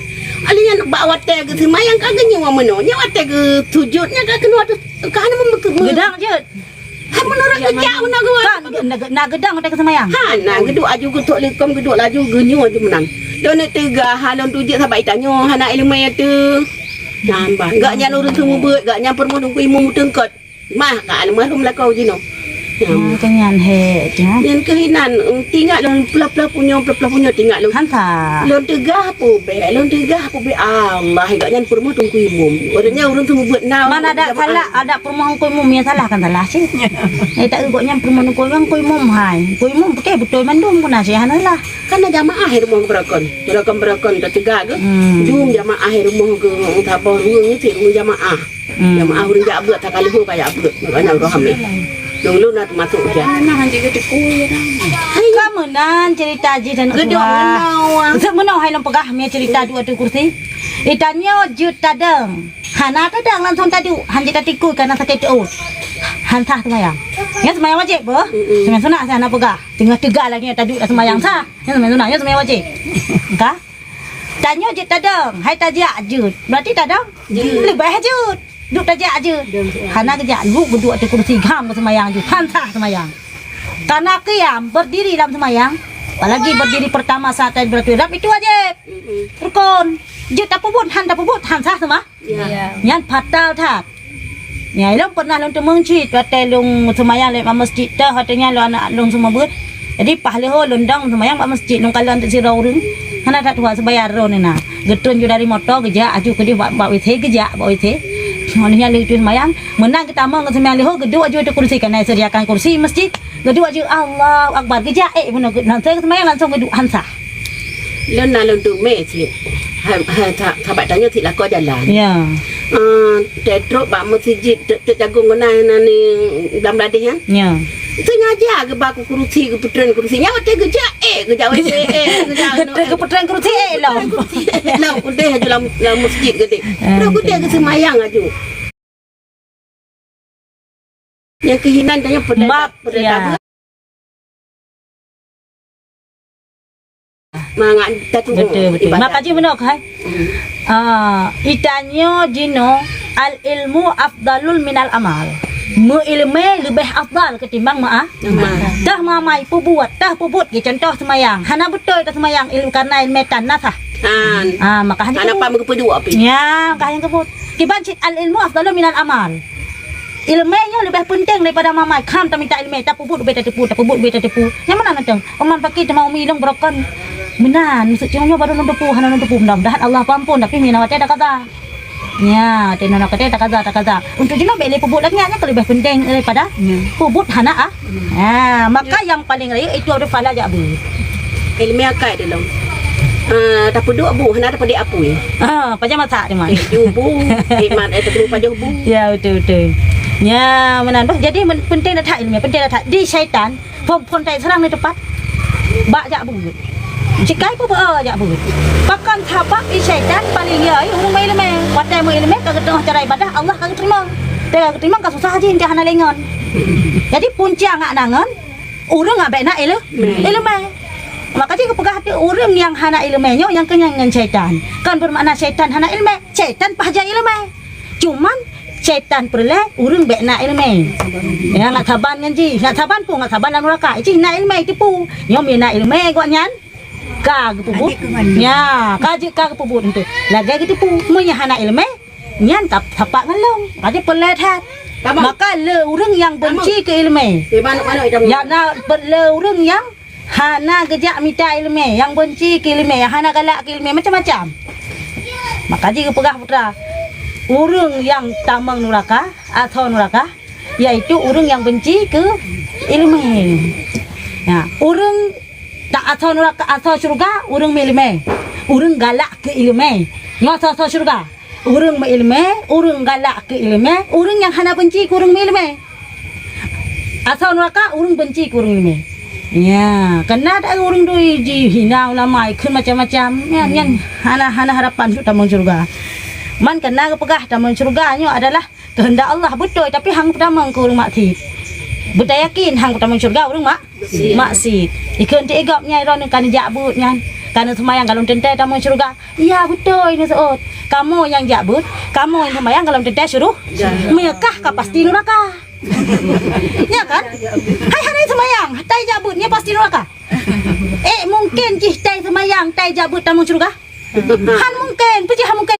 Kali nyan bak watèe geuseumayang ka geunyoe mano, nyan watèe geusujud nyan ka keunoe tu, ka hana mem-, Geudang jeuet. Hai, meunurot keu jak meunan geuh. Kan, na, na geudang watèe geuseumayang. Ha, na geuduek aju geutok likot, geuduek laju geunyoe aju meunan. Lôn neuk teugah, ha, lôn tujok saban itanyoe hana ileumèe teuh. Nyan bah, gak nyan ureueng seumeubeuet, gak nyan peurumoh teungku imum teungkot. Mah ka almarhum lakoe jinoe. Ah, ka nyan hèk, ya. Nyan keuh inan, tinggai lôn peula-peula punyueng, peula-peula punyueng tinggai lôn. Han sah. Lôn teugah peue bèk, lôn teugah peue bèk. Allah, gak nyan peurumoh teungku imum. Ureueng nyan ureueng seumeubeuet na. Mana ada salah, ada peurumoh teungku imum nyang salah kan salah cit. Eh, tak gok nyan peurumoh teungku imum, teungku imum hai. Teungku imum pike beutôi mandum pun na cit hana salah. Kan na jamaah di rumoh beurakon. Beurakon-beurakon teuga geuh. Hmm. Jum jamaah di rumoh geuh saboh rueng nyan cit rueng jamaah. Hmm. Jamaah ureueng jak beuet, takaleuh ka jak beuet. Makana uroe hamé. Dong lôn na teumasok ujan. Ka meunan cerita jih dan Geuduek meunoe. Seumeunoe hai lôn peugah mie cerita duek ateueh kursi. Itanyoe jeuet tadong. Hana tadong langsung taduek. Han jeuet tatikui kana sakét teuôt. Han sah seumayang. Nyan seumayang wajéb beuh. Mm-mm. Seumayang sunat hana peugah. Teungoh teuga lagèe nyan taduek dak seumayang sah. Nyan seumayang sunat, nyan seumayang wajéb. Ka? Tanyoe jeuet tadong, hai tajak jeuet. Berarti tadong? Jeuet. Leubeh jeuet. Duek tajak jeuet. Hana geujak, lu geuduek ateueh kursi gam geuseumayang jeuet. Han sah seumayang. Karena qiyam, berdiri lam seumayang, apalagi berdiri pertama saat takbiratul ihram, itu wajib. Mm-mm. Rukun. Jeuet tapeubuet, han tapeubuet, han sah seuma-, Ya. Ya. Nyan fatal that. Ya, ilôn pernah lôn teumeung cit, watèe lôn seumayang lé bak masjid teuh, watèe nyan lôn aneuk lôn seumeubeuet. Jadi, paih leuho lôn dong seumayang bak masjid, lôn kalon teuk sidroe ureueng. Hana that tuha, seubayang droeneuh na. Geutreun ju dari moto, geujak, aju keudéh bak, bak W C, geujak bak W C. Ngon nyan lheuh seumayang, meunan geutamong ngon seumayang leuho, geuduek aju ateueh kursi, karena disediakan kursi masjid. Geuduek aju, Allahu Akbar, geujak, eh, bunoe geu-, nan seumayang langsung geuduek, han sah. Lôn na lôn teumé cit. Hai, hai, sa-, sahabat tanyoe cit lakoe jalan. Ya. Ah, teutrok bak meuseujid, teu-, teu-, jagung geunan nan di lam ladeh nyan. Ya. Sengaja geuba ku kurusi, geupeutren kurusi. Nyan watèe geujak, eh, geujak watèe, eh, geujak. Geutren, geupeutren kurusi, eh, lom. Kurusi, eh, lom, udeh aju lam, lam meuseujid geude. Eh, terus udeh betul. Geuseumayang aju. Nyang keuh inan tanyoe peureulèe Mak, ta-, peureulèe ya. Tapeugah. Mangat tatu'oh Betul, betul. Ibadat. Maka jih meunoe, hai. Hmm. Ah, itanyoe jinoe, al-ilmu afdalul minal amal. Meuileumèe leubeh afdal ketimbang meu'a-, Amal. Teuh meuamai peubuet, teuh peubuet, contoh seumayang. Hana beutôi teuh seumayang il-, karena ileumèe tan na sah. Kan. Ah, maka hana Hana peubuet. Paham geupeuduek pih. Ya, maka hana peubuet. Kiban cit al-ilmu afdalu minal amal. Ileumèe nyoe leubeh peunteng daripada meuamai. Kham tamita ileumèe, tapeubuet ubé tateupeue, tapeubuet ubé tateupeue. Nyang meunan mantong. Uman paki teuma umi lôn beurokon. Meunan, maksud cuma nyoe baru lôn teupeue, hana lôn teupeue. Mudah-mudahan Allah peuampon, tapi mina watèe takaza. Nya, teunoe na watèe takaza, takaza. Untuk jinoe bèk lé peubuet lagèe nyan, nyan ka leubeh peunteng daripada Ya. peubuet hana ah. Ha, maka nyang paleng rayeuk itu adalah pahala jak beuet. Ileumèe akai dilom. Ah, tapeuduek bu, hana tapeuduek apui. Ah, pajan masak teuma. Eh, ju bu, eh, mat, eh, tapeuduek pajoh bu. Ya, betul, betul. Ya, meunan bah. Jadi men-, penting dah that ileumèe, penting dah that. Di syaitan, phôn-phôn tai serang di tempat. Bak jak beuet. Cikai pun beu jak beuet. Pakon sabab di syaitan paling ya, ureueng meuileumèe. Watèe meuileumèe ka geuteungoh cara ibadah, Allah ka geuteurimong. Teuka geuteurimong ka susah jih, hana lé ngon. Jadi punca ngak na ngon Ureueng abéh na ileu-, Mé. ileumèe. Maka jih geupeugah teuh ureueng nyang hana ileumèe nyoe nyang keunyan ngon syaitan. Kon beumakna syaitan hana ileumèe, syaitan paih jak ileumèe. Cuman syaitan peureulèe ureueng bèk na ileumèe. Ya, ngat saban ngon jih, ngat saban peue, ngat saban lam nuraka. Jih na ileumèe tipu. Nyoe meunan ileumèe gobnyan ka geupeubuet. Adik keuman. Ya, ka jeuet ka geupeubuet enteuk. Lagèe geutipu. Meunyoe hana ileumèe, nyan tap-, tapak ngon lôn. Aja peureulèe that. Tamong. Maka le ureueng nyang benci Tamong. keu ileumèe. Di manok-manok di tamong. Ya na pe-, le ureueng nyang hana geujak mita ileumèe, nyang benci keu ileumèe, nyang hana galak keu ileumèe, macam-macam. Maka jih geupeugah putra, ureueng nyang tamong nuraka, atau nuraka, yaitu ureueng nyang benci keu ileumèe. Ya, ureueng ta-, atau nuraka, atau syurga, ureueng meuileumèe, ureueng galak keu ileumèe. Nyoe atau, atau syurga. Ureueng meuileumèe, ureueng galak keu ileumèe, ureueng nyang hana benci keu ureueng meuileumèe. Atau nuraka, ureueng benci keu ureueng ileumèe. Ya, keunan ada ureueng doi jihina ulama, ikheun macam-macam. Ya, nyan hana, hana harapan untuk tamong syurga. Man keunan geupeugah tamong syurga nyoe adalah keuheundak Allah beutôi, tapi han peutamong keu ureueng maksiet. Beutayakin han peutamong syurga ureueng mak-, Maksiet. maksiet. Ikheun ti igop nyan droeneuh ka neujak beuet nyan. Ka neuseumayang golom teuntèe tamong syurga. Ya, beutôi neuseuôt. Kamoe nyang jak beuet, kamoe nyang seumayang golom teuntèe syuruh. Ya. Meukah ka pasti nuraka. Ya kan? Hai hana seumayang, tai jak beuet, nyan pasti nuraka. Eh, mungken jih tai seumayang, tai jak beuet tamong syurga? Han mungken, peue jih han mungken.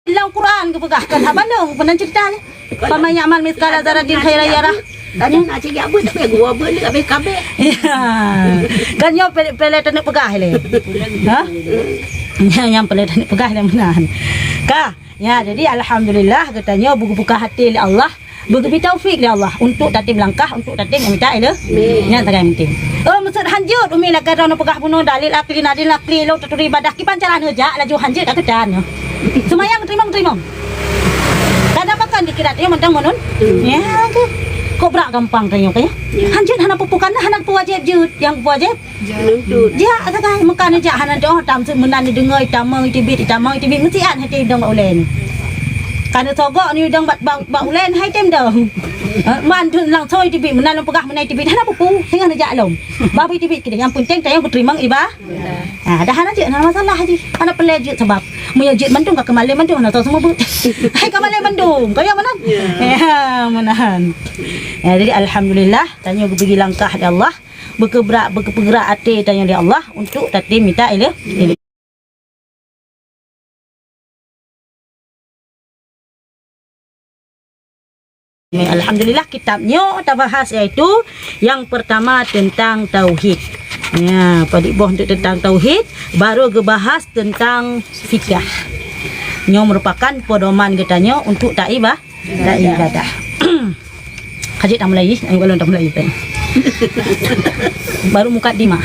Lam Quran geupeugah kan haba lôn peunan cerita ni. Faman ya'mal mitsqala dzarratin khairan yarah. Tadi nak cek jak beuet, tapi gua beuet le abéh kabeh. Ya. Kan nyoe peureulèe taneuk peugah lé. Ha? Nyang, nyang peureulèe taneuk peugah lé meunan. Ka. Ya, jadi alhamdulillah geutanyoe beubuka hati lé Allah. Beugeubri taufik lé Allah untuk tatem langkah, untuk tatem mita ileu-, Amin. nyan sagai penting. Oh, maksud hanjeuet umi lagèe droeneuh peugah bunoe dalil akli, dalil akli, lôn taturi ibadah, kiban cara neujak laju hanjeuet ka keutan nyoe. Seumayang teurimong-teurimong. Kadang pakon dikira nyoe mantong meunun. Hmm. Ya ke? Kok brat gampang tanyoe ka ya? Ya. Hanjeuet hana peue-peue, kana hana peue wajéb jeuet, nyang peue wajéb Nuntut. Jak sagai meuka neujak hana teuh tam seumeunang neudeungoe itamong iteubiet, itamong iteubiet meusiat hati dong bak ulèe nyoe. Ka neusogok neudong bak, bak, bak ulèe hai tem dong. Eh, man tu langsung iteubiet, meunan lôn peugah meunan iteubiet hana peue-peue, singoh neujak lom. Bah iteubiet keudeh, nyang penting tanyoe geuteurimong iba-, ha, dah hana jeuet, hana masalah jih. Hana peureulèe jeuet sabab meunyoe jeuet mandum ka keumalèe mandum hana tau seumeubeuet. Hai keumalèe mandum, kaya meunan? Ya. Ya. Nah, ya, jadi alhamdulillah, tanyoe geubri langkah lé Allah, beukeubra-, beukeupeugrak até tanyoe lé Allah untuk tatem mita ilé-, ilé. Alhamdulillah, kitab nyoe tabahas, yaitu yang pertama tentang tauhid. Ya, padit boh untuk tentang tauhid, baru geubahas tentang fikah. Nyoe merupakan pedoman geutanyoe untuk taiba-, taibadah. Ka jeuet tamulai, ayo, ulôn tamulai kan. Baru mukadimah.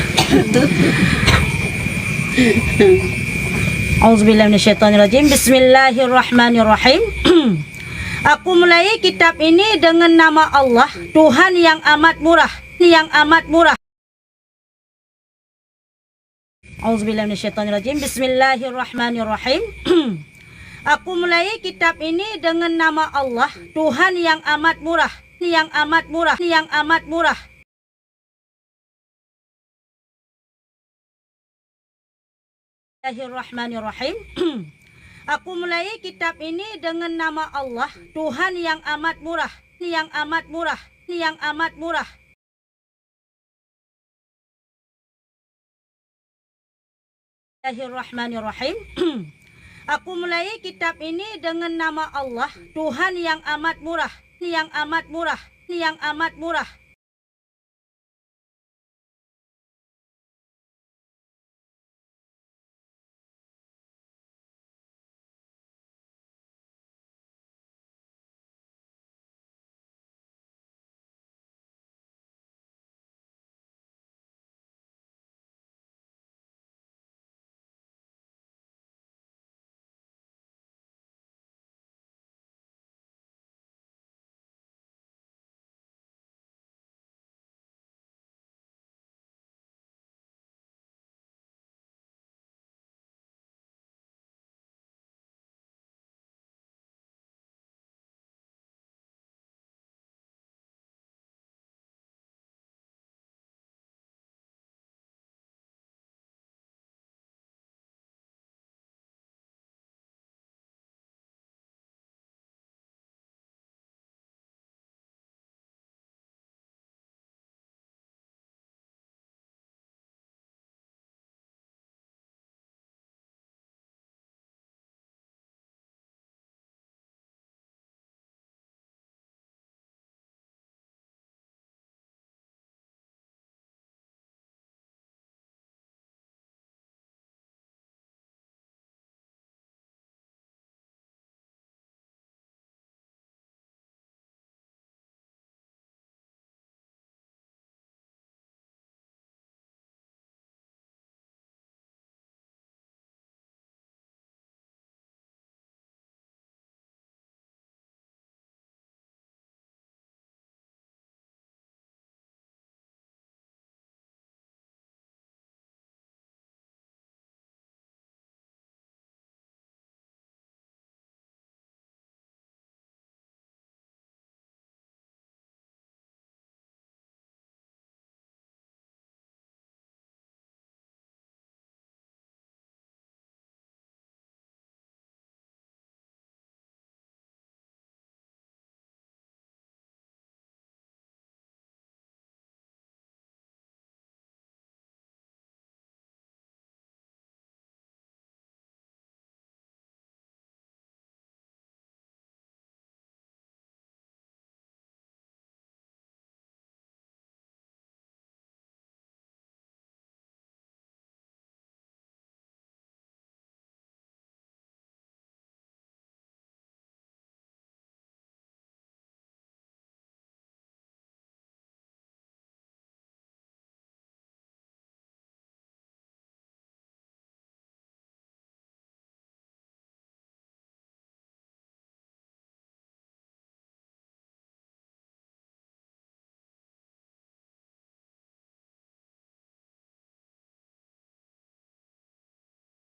Auzubillahi minasyaitonirrajim. Bismillahirrahmanirrahim. Aku mulai kitab ini dengan nama Allah, Tuhan yang amat murah, yang amat murah. Auzubillahi minasyaitonirrajim. Bismillahirrahmanirrahim. Aku mulai kitab ini dengan nama Allah, Tuhan yang amat murah, yang amat murah, yang amat murah. Bismillahirrahmanirrahim. Aku mulai kitab ini dengan nama Allah, Tuhan yang amat murah, yang amat murah, yang amat murah. Bismillahirrahmanirrahim. Aku mulai kitab ini dengan nama Allah, Tuhan yang amat murah, yang amat murah, yang amat murah.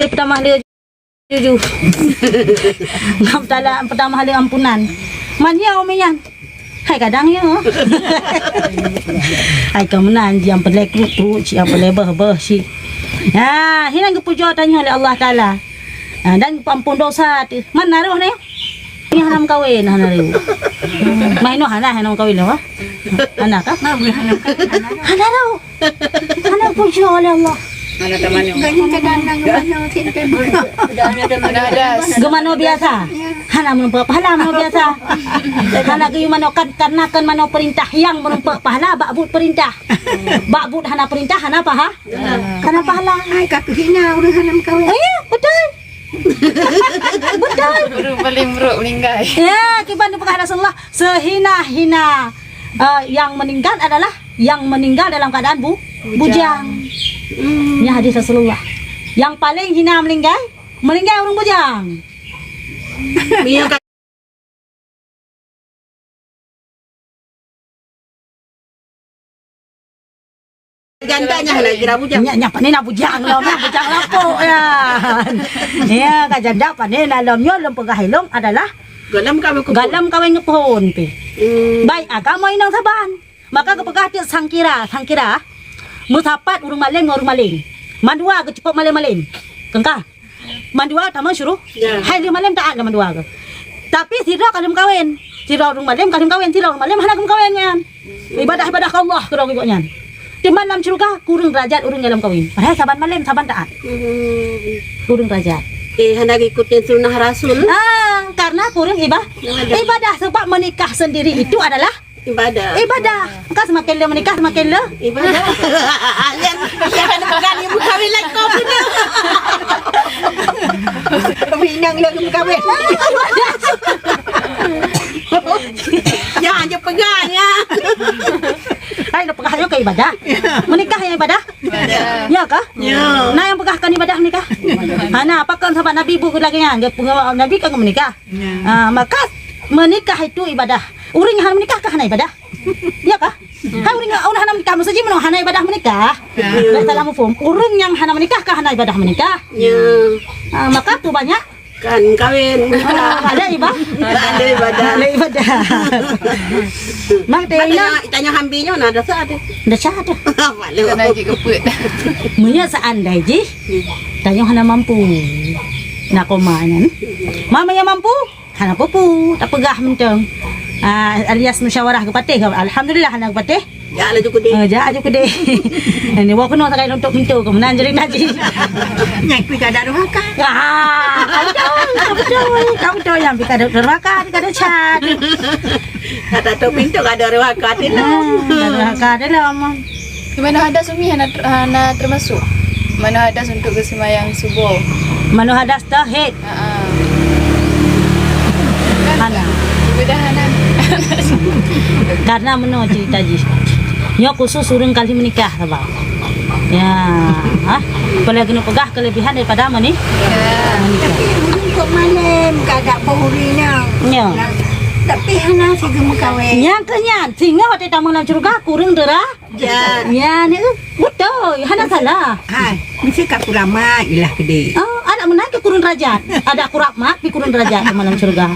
Pertama dia jujur. Ngam tala pertama dia ampunan. Man ya umi nyan. Hai kadang ya. Hai ka meunan, ji nyang peureulèe kruet-kruet, cit nyang peureulèe beuh-beuh cit. Ha, hinan geupujoe tanyoe lé Allah Taala. Ha, dan geupeuampôn dosa teuh. Man na roh nyoe? Nyoe hana meukawen, hana lé. Mai nyoe hana, hana meukawen lé, wah. Hana kah? Hana lé. Hana pujoe lé Allah. Hana tamano. Geumanoe biasa. Hana meureumpok pahala manoe biasa. Hana geuyue manoe kan, karena kan manoe peurintah nyang meureumpok pahala bak buet peurintah. Bak buet hana peurintah, hana paha-, hana pahala. Hai, ka keuh hina ureueng hana meukawen. Oh, iya, betul. Betul. Ureueng paléng brok meuninggai. Ya, kiban neupeugah Rasulullah, sehina-hina, eh, yang meninggal adalah yang meninggal dalam keadaan bu-, bujang. Bujang. Hmm. Nyan hadis Rasulullah. Yang paling hina meuninggai, meuninggai ureueng bujang. Meunyoe ka Janda nyan hana kira bujang. Nyan, nyan pane na bujang lom, nyan bujang lapok nyan. Ya, ka janda pane na lom nyoe lôn peugah ilong adalah golom kawen keu phon. Golom kawen keu phon pih. Hmm. Baik agama inong saban. Maka geupeugah teuk sangkira, sangkira. Meusapat ureueng malém ngon ureueng malém. Mandua geucukop malém-malém. Keungkah. Mandua tamong syuruh. Ya. Hai lheueh malém taat lé mandua geuh. Tapi sidroe ka lheueh meukawen. Sidroe ureueng malém ka lheueh meukawen, sidroe ureueng malém hana geumeukawen nyan. Ibadah-ibadah keu Allah keudroe geuh nyan. Teuma lam syeuruga kureueng derajat ureueng nyang lheueh meukawen. Padahai saban malém, saban taat. Hmm. Kureueng derajat. Eh, hana geukut sunnah Rasul. Ah, karena kureueng iba-, ibadah. Ibadah sebab menikah sendiri itu adalah Ibadah. Ibadah. Engkau semakin le menikah, semakin le. Ibadah. Yang, yang kena pegang ibu kawin lain kau pun. Tapi inang le ibu kawin. Ya, je pegang ya. Hai, nak pegang aja ke ibadah. Menikah yang ibadah? Ibadah. Ya kah? Ya. Nah, yang pegang kan ibadah menikah? Hana, apa kan sahabat Nabi bu lagi nyan? Dia pegang Nabi kan menikah. Ya. Ah, maka menikah itu ibadah. Ureueng nyang hana menikah kah hana ibadah? Ya kah? Hai ureueng nyang hana menikah, maksud jih meunoe hana ibadah menikah. Ya. Dak salah muphom. Ureueng nyang hana menikah kah hana ibadah menikah? Ya. Ah, maka tu banyak kan kawin. Ah, ada ibadah. Ada ibadah. Ada ibadah. Mak tanya, tanya hambi nyoe na dosa tu. Dosa tu. Malu. Kena jikeput. Meunyoe seandai jih, tanyoe hana mampu. Nak koma nyan. Mama yang mampu? Hana peue-peue, tapeugah mantong. Ah, alias musyawarah geupatéh, alhamdulillah hana geupatéh. Jak laju keudeh. Ah, jak laju keudeh. Ini wah keunoe sagai lôn tok pintoe, keu meunan jadi tadi. Nyang kui kada durhaka. Ah, ka beutôi, ka beutôi, ka beutôi nyang kui kada durhaka, kada cat. Kata tok pintoe kada durhaka, tidak. Ah, kada durhaka, tidak, Mam. Manoe hadas umi hana ter-, hana termasuk. Manoe hadas untuk geuseumbahyang suboh. Manoe hadas tauhid. Ha ah. Hana. Ibadah hana. Karena meunoe cerita jih. Nyoe khusus ureueng kali menikah saban. Ya, ha? Apalagi neupeugah kelebihan daripada meuni-, ya, menikah. Tapi ureueng kok malem kada boh ureueng nyoe. Ya. Nah, tapi hana sigeumeukawen. Nyang keu nyan, singoh watèe tamong lam syeuruga kureueng deura- Jat. Nyan, eh, beutôi, hana salah. Hai, mesti ka kureueng mak ilah keudeh. Oh, adak meunan keu kureueng derajat. Adak kureueng mak pi kureueng derajat keu malam syeuruga.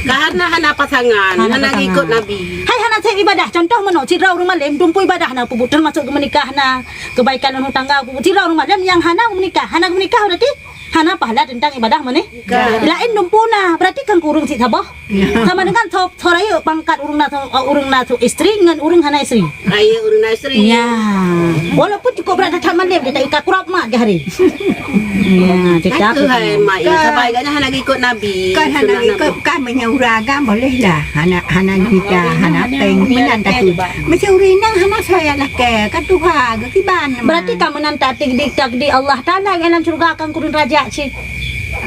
Karena hana pasangan, hana hana pasangan. Ngikut Nabi. Hai hana sép ibadah. Contoh meunoe, sidroe ureueng malém dumpeue ibadah na peubuet, teumasuk geumeunikah na, kebaikan rumah tangga peubuet. Sidroe ureueng malém nyang hana menikah, hana menikah berarti hana pahala teuntang ibadah meuni-, Ka. Laén dumpeue na, berarti kan kureueng sit saboh. Ya. Sama dengan so, so rayeuk pangkat ureueng na so, ureueng na so istri ngon ureueng hana istri. Rayeuk ureueng na istri. Ya. Walaupun cukup brat that malém, dia tak ikat kurap mak di hari. Ya, tetap. Hai, mak, ya, sabai gaknyan hana ikut Nabi. Kan hana ikut, kan meunyoe ureueng agam boleh lah. Hana, hana juta, hana peng, meunan takut. Meunyoe ureueng inong hana soe lakèe, kan tuha, geukiban. Berarti kan meunan takdir, takdir Allah Taala nyang lam syeuruga akan kureueng derajat cit.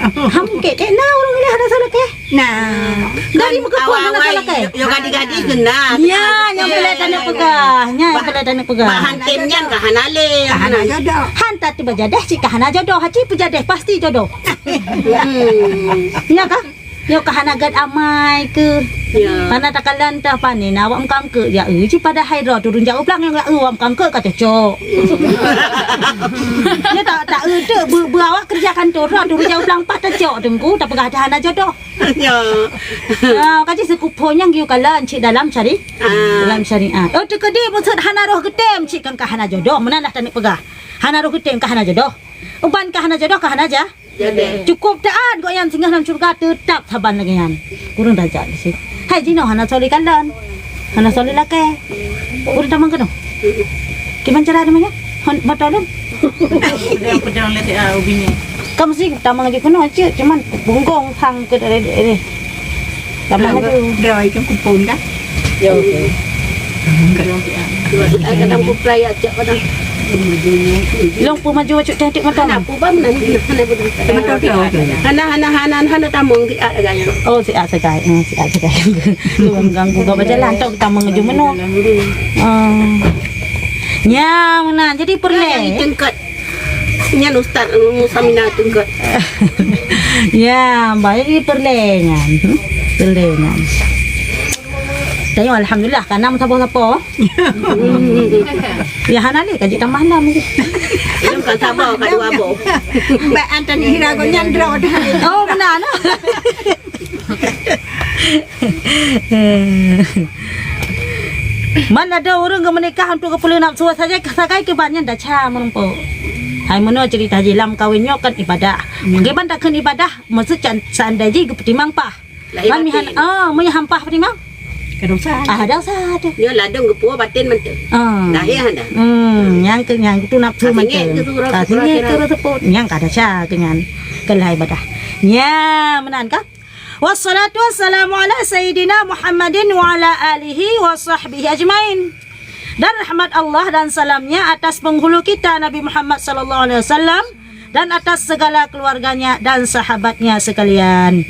Ham kek, kek na ureueng lé hana salah keh? Nah, dari muka awai-awai, hana salah keh? Yo gadis-gadis kena. Ya, nyang boleh tanya peugah. Nya, nyang boleh tanya peugah. Bahan tem nyan ka hana lé. Ka hana jodoh. Han tati beujadah cit ka hana jodoh. Haci beujadah pasti jodoh. Hmm. Nya kah? Nyoe ka hana gét amai keuh. Ya. Hana takalon teuh panen awak meukangkeuk jak eu. Ci padahai droe turun jak u blang nyang jak eu awak meukangkeuk ka cocok. Nyoe tak, tak eu teuk beu, beu awak keureuja kantô droe turun jak u blang pat tacok teungku tapeugah dah hana jodoh. Ya. Ah, ka jih seukupo nyang geuyue kalon cit dalam syari-, ah, dalam syariat. Oh, teukeudi maksud hana roh geutem cit kan ka hana jodoh. Meunan dah taneuk peugah. Hana roh geutem ka hana jodoh. Uban ka hana jodoh ka hana ja-, Jadi. Cukup taat gobnyan singoh lam syurga, teutap saban lagèe nyan. Kureueng tajak di sinan. Hai jinoe hana soleh kalon. Hana soleh lakèe. Ureueng tamong keunoe. Kiban cara namanya? Hon, botol lom. Pedang, pedang lé, ah, ubin nyan. Kamu sih tamong lagi keunoe, cik. Cuman punggong hang ke dari, dari. Tamong laju. Dah, itu kupon dah. Ya, okey. Ai, kadang kuprai ya, cak kadang. Long pu maju, cuk, cantik mata. Hana pu bang, hana, hana betul. Hana, hana, hana, hana tamong di at agaknya. Oh, siat sagai. Hmm, siat sagai. Lu ganggu kau berjalan, tok tamong laju menoe. Ah. Nya, meunan. Jadi, peureulèe. Yang tengkat. Nyan Ustaz Musa Mina teungkot. Ya, baik, peureulèe nyan. Hmm? Peureulèe nyan. Tanyoe alhamdulillah, ka na meusaboh-saboh. Ya, hana lé, ka jeuet tamah nam lé. Ilôn ka saboh, ka dua boh. Mbak Anthony Hirago nyan droe dah. Oh, beuna, nah. Man ladôm ureueng geumeunikah untuk geupeuleue nafsu sagai, sagai kiban nyan desya meurumpok. Hai meunoe ceurita jih, lam kawen nyoe kan ibadah. Hmm. Kiban takheun ibadah, maksud can, seandai jih geupeutimang paih. Lahé batin. Man mihan, ah, meunyo han paih peutimang? Ka dosa. Ah, dosa tu. Nyoe ladôm geupuwoe batin mantong. Ah. Lahé hana. Hmm, nyang keu, nyang tu nafsu mantong. Ka singét keu surah, ka singét keu surah teupot. Nyang ka desya keu nyan. Keu lahé ibadah. Nya, meunan ka? Wassalatu wassalamu ala sayyidina Muhammadin wa ala alihi wa sahbihi ajmain. Dan rahmat Allah dan salamnya atas penghulu kita Nabi Muhammad sallallahu alaihi wasallam dan atas segala keluarganya dan sahabatnya sekalian.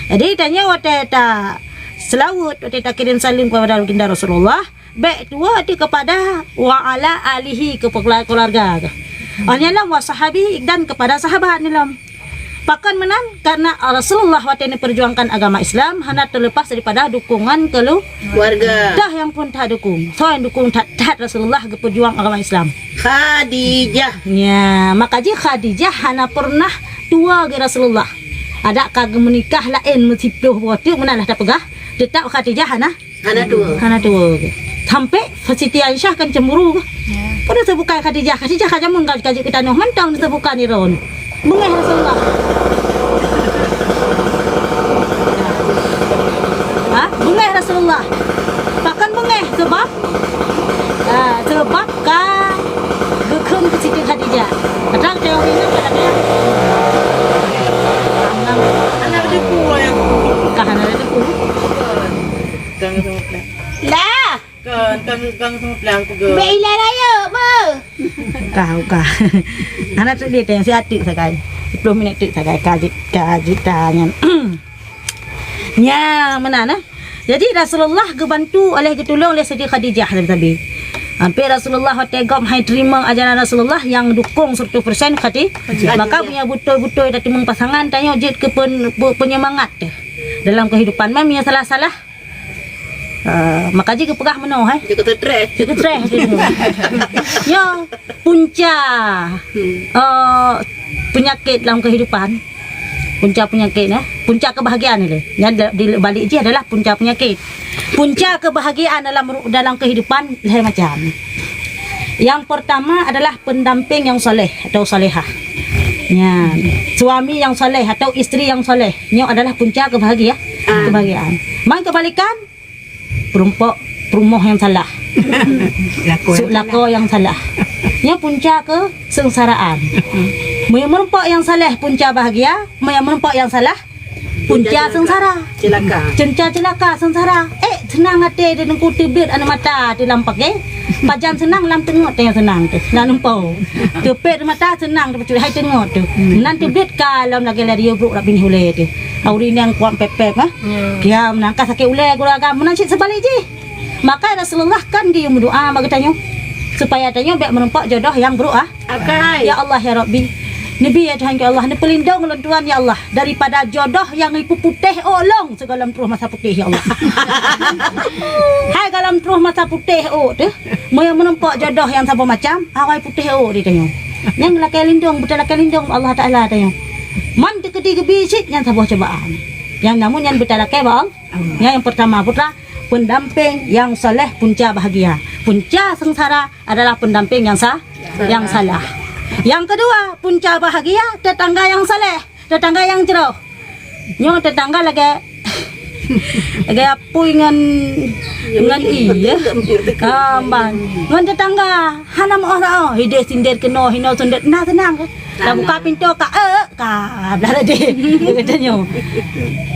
Jadi, tanyoe watèe taseulaweuet, watèe takirém saleuem kepada baginda Rasulullah, bèk tuwoe teuh kepada wa ala alihi, keu keuluarga geuh. Óh nyan lom wa sahabi dan kepada sahabat nyan lom. Pakon meunan? Karena Rasulullah watèe neupeurjuangkan agama Islam hana teulepas daripada dukungan keulu-, keuluarga. Dah nyang phôn that dukung. Soe nyang dukung that-that Rasulullah geupeujuang agama Islam? Khadijah. Nya, maka jih Khadijah hana pernah tuwoe geuh Rasulullah. Adak ka geumeunikah laén meusiplôh boh teuk meunan lah tapeugah, teutap Khadijah hana Hana tuwoe. Hana tuwoe. Sampai Siti Aisyah kan cemburu. Ya. Pada teubukai Khadijah. Khadijah ka jameun ka, ka jeuet keu tanoh mantong teubukai nirôn. Beungéh Rasulullah. Ha? Beungéh Rasulullah. Pakon beungéh? Sebab, ah, sebab ka geukheun keu Siti Khadijah. Padahai teuh ureueng nyan ka lagèe. Hana ada ku, ya. Ka hana ada ku. Kang Sumutlang. Lah! Kan, kan, Kang Sumutlang peugah. Bèk ilèe rayeuk, beuh! Ka, ka. Hana teuk lé, teuh, siat teuk sagai. Siplôh minèt teuk sagai, ka jeuet, ka jeuet ta nyan. Nya, meunan, eh. Jadi, Rasulullah geubantu oleh, geutulông oleh Siti Khadijah sabe-sabe. Sampai Rasulullah watèe gob hai teurimong ajaran Rasulullah nyang dukung seratus persen Khadi-, Khadijah. Maka, meunyo beutôi-beutôi tateumeung pasangan, tanyoe jeuet keu pen-, pe-, peunyemangat teuh dalam kehidupan. Man, meunyo salah-salah, Ah, maka jih geupeugah meunoe, hai. Jeuet keu stres. Jeuet keu stres, jeuet keu. Nyoe punca, eh, penyakit dalam kehidupan. Punca penyakit, eh. Punca kebahagiaan ni, lé. Nyan di, di balik jih adalah punca penyakit. Punca kebahagiaan dalam ru-, dalam kehidupan lhèe macam. Yang pertama adalah pendamping yang soleh atau solehah. Nyan, suami yang soleh atau isteri yang soleh, nyoe adalah punca kebahagia-, kebahagiaan. Man kebalikan, peurumpok, peurumoh yang salah. Lakoe yang salah. Nyoe punca kesengsaraan. Meunyo meurumpok yang saleh punca bahagia, meunyo meurumpok yang salah punca seungsara. Cilaka. Punca cilaka, seungsara. Eh, seunang até di teungku teubiet aneuk mata di lam paké. Pajan seunang lam teungeut teuh seunang teuh. Lam lumpoe. Teupet mata seunang teuh hai teungeut teuh. Nan teubiet ka lom lagèe lari brôk dak binéh ulèe teuh. Auri nang kuat pép-pép, ha? Ya. Kiam nang ka sakét ulèe gurèe agam, meunan cit seubalik jih. Maka Rasulullah kan geuyue meudoa bak geutanyoe, supaya tanyoe bèk meurumpok jodoh nyang brôk, ah. Akai. Ya Allah, ya Rabbi. Neubi, ya Tuhanku Allah, neupeulindong lôn Tuhan, ya Allah, daripada jodoh nyang ipeuputéh ôk lôn sigohlom troh masa putéh, ya Allah. Hai gohlom troh masa putéh ôk teuh, meunyo meurumpok jodoh nyang saboh macam, awai putéh ôk di tanyoe. Nyan lakèe lindong, beutalakèe lindong bak Allah Taala tanyoe. Man teukeudi geubi cit nyan saboh cobaan. Nyang namun nyan beutalakèe bak Allah. Nyan nyang pertama, putra, pendamping yang saleh punca bahagia. Punca seungsara adalah pendamping yang sa-, yang salah. Yang kedua, punca bahagia tetangga yang saleh. Tetangga nyang jroh. Nyoe tetangga lagèe, lagèe apui ngon, ngon ie, ya. Ah, ban. Ngon tetangga hana meu'oh-meu'oh. Hideh sindet keunoe, hinoe sindet. Na seunang. Ka buka pintoe, ka, eh, ka, blah tadi. Geutanyoe.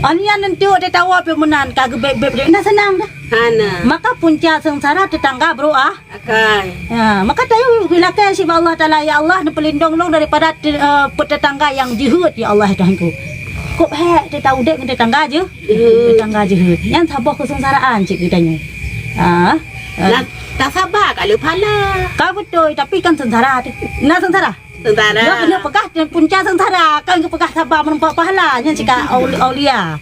Anian neuntuk teuh tawoe pih meunan, ka geubeb-beb. Na seunang dah. Hana. Maka punca seungsara tetangga, bro, ah. Akai. Ha, maka tayue geulakèe cit bak Allah Taala, "Ya Allah, neupeulindong lôn daripada te-, eh, tetangga nyang jeuhet, ya Allah, ya Tuhanku." Kok hék teuh taudép ngon tetangga jeuh? Jeuhet. Tetangga jeuhet. Nyan saboh kesengsaraan cit geutanyoe. Ha. Eh. Nah, tasaba ka le pahala. Ka beutôi, tapi kan sengsara teuh. Na sengsara? Sengsara. Nyoe keuneuk peugah punca sengsara, kan geupeugah saba meureumpok pahala, nyan cit ka aul-, aulia.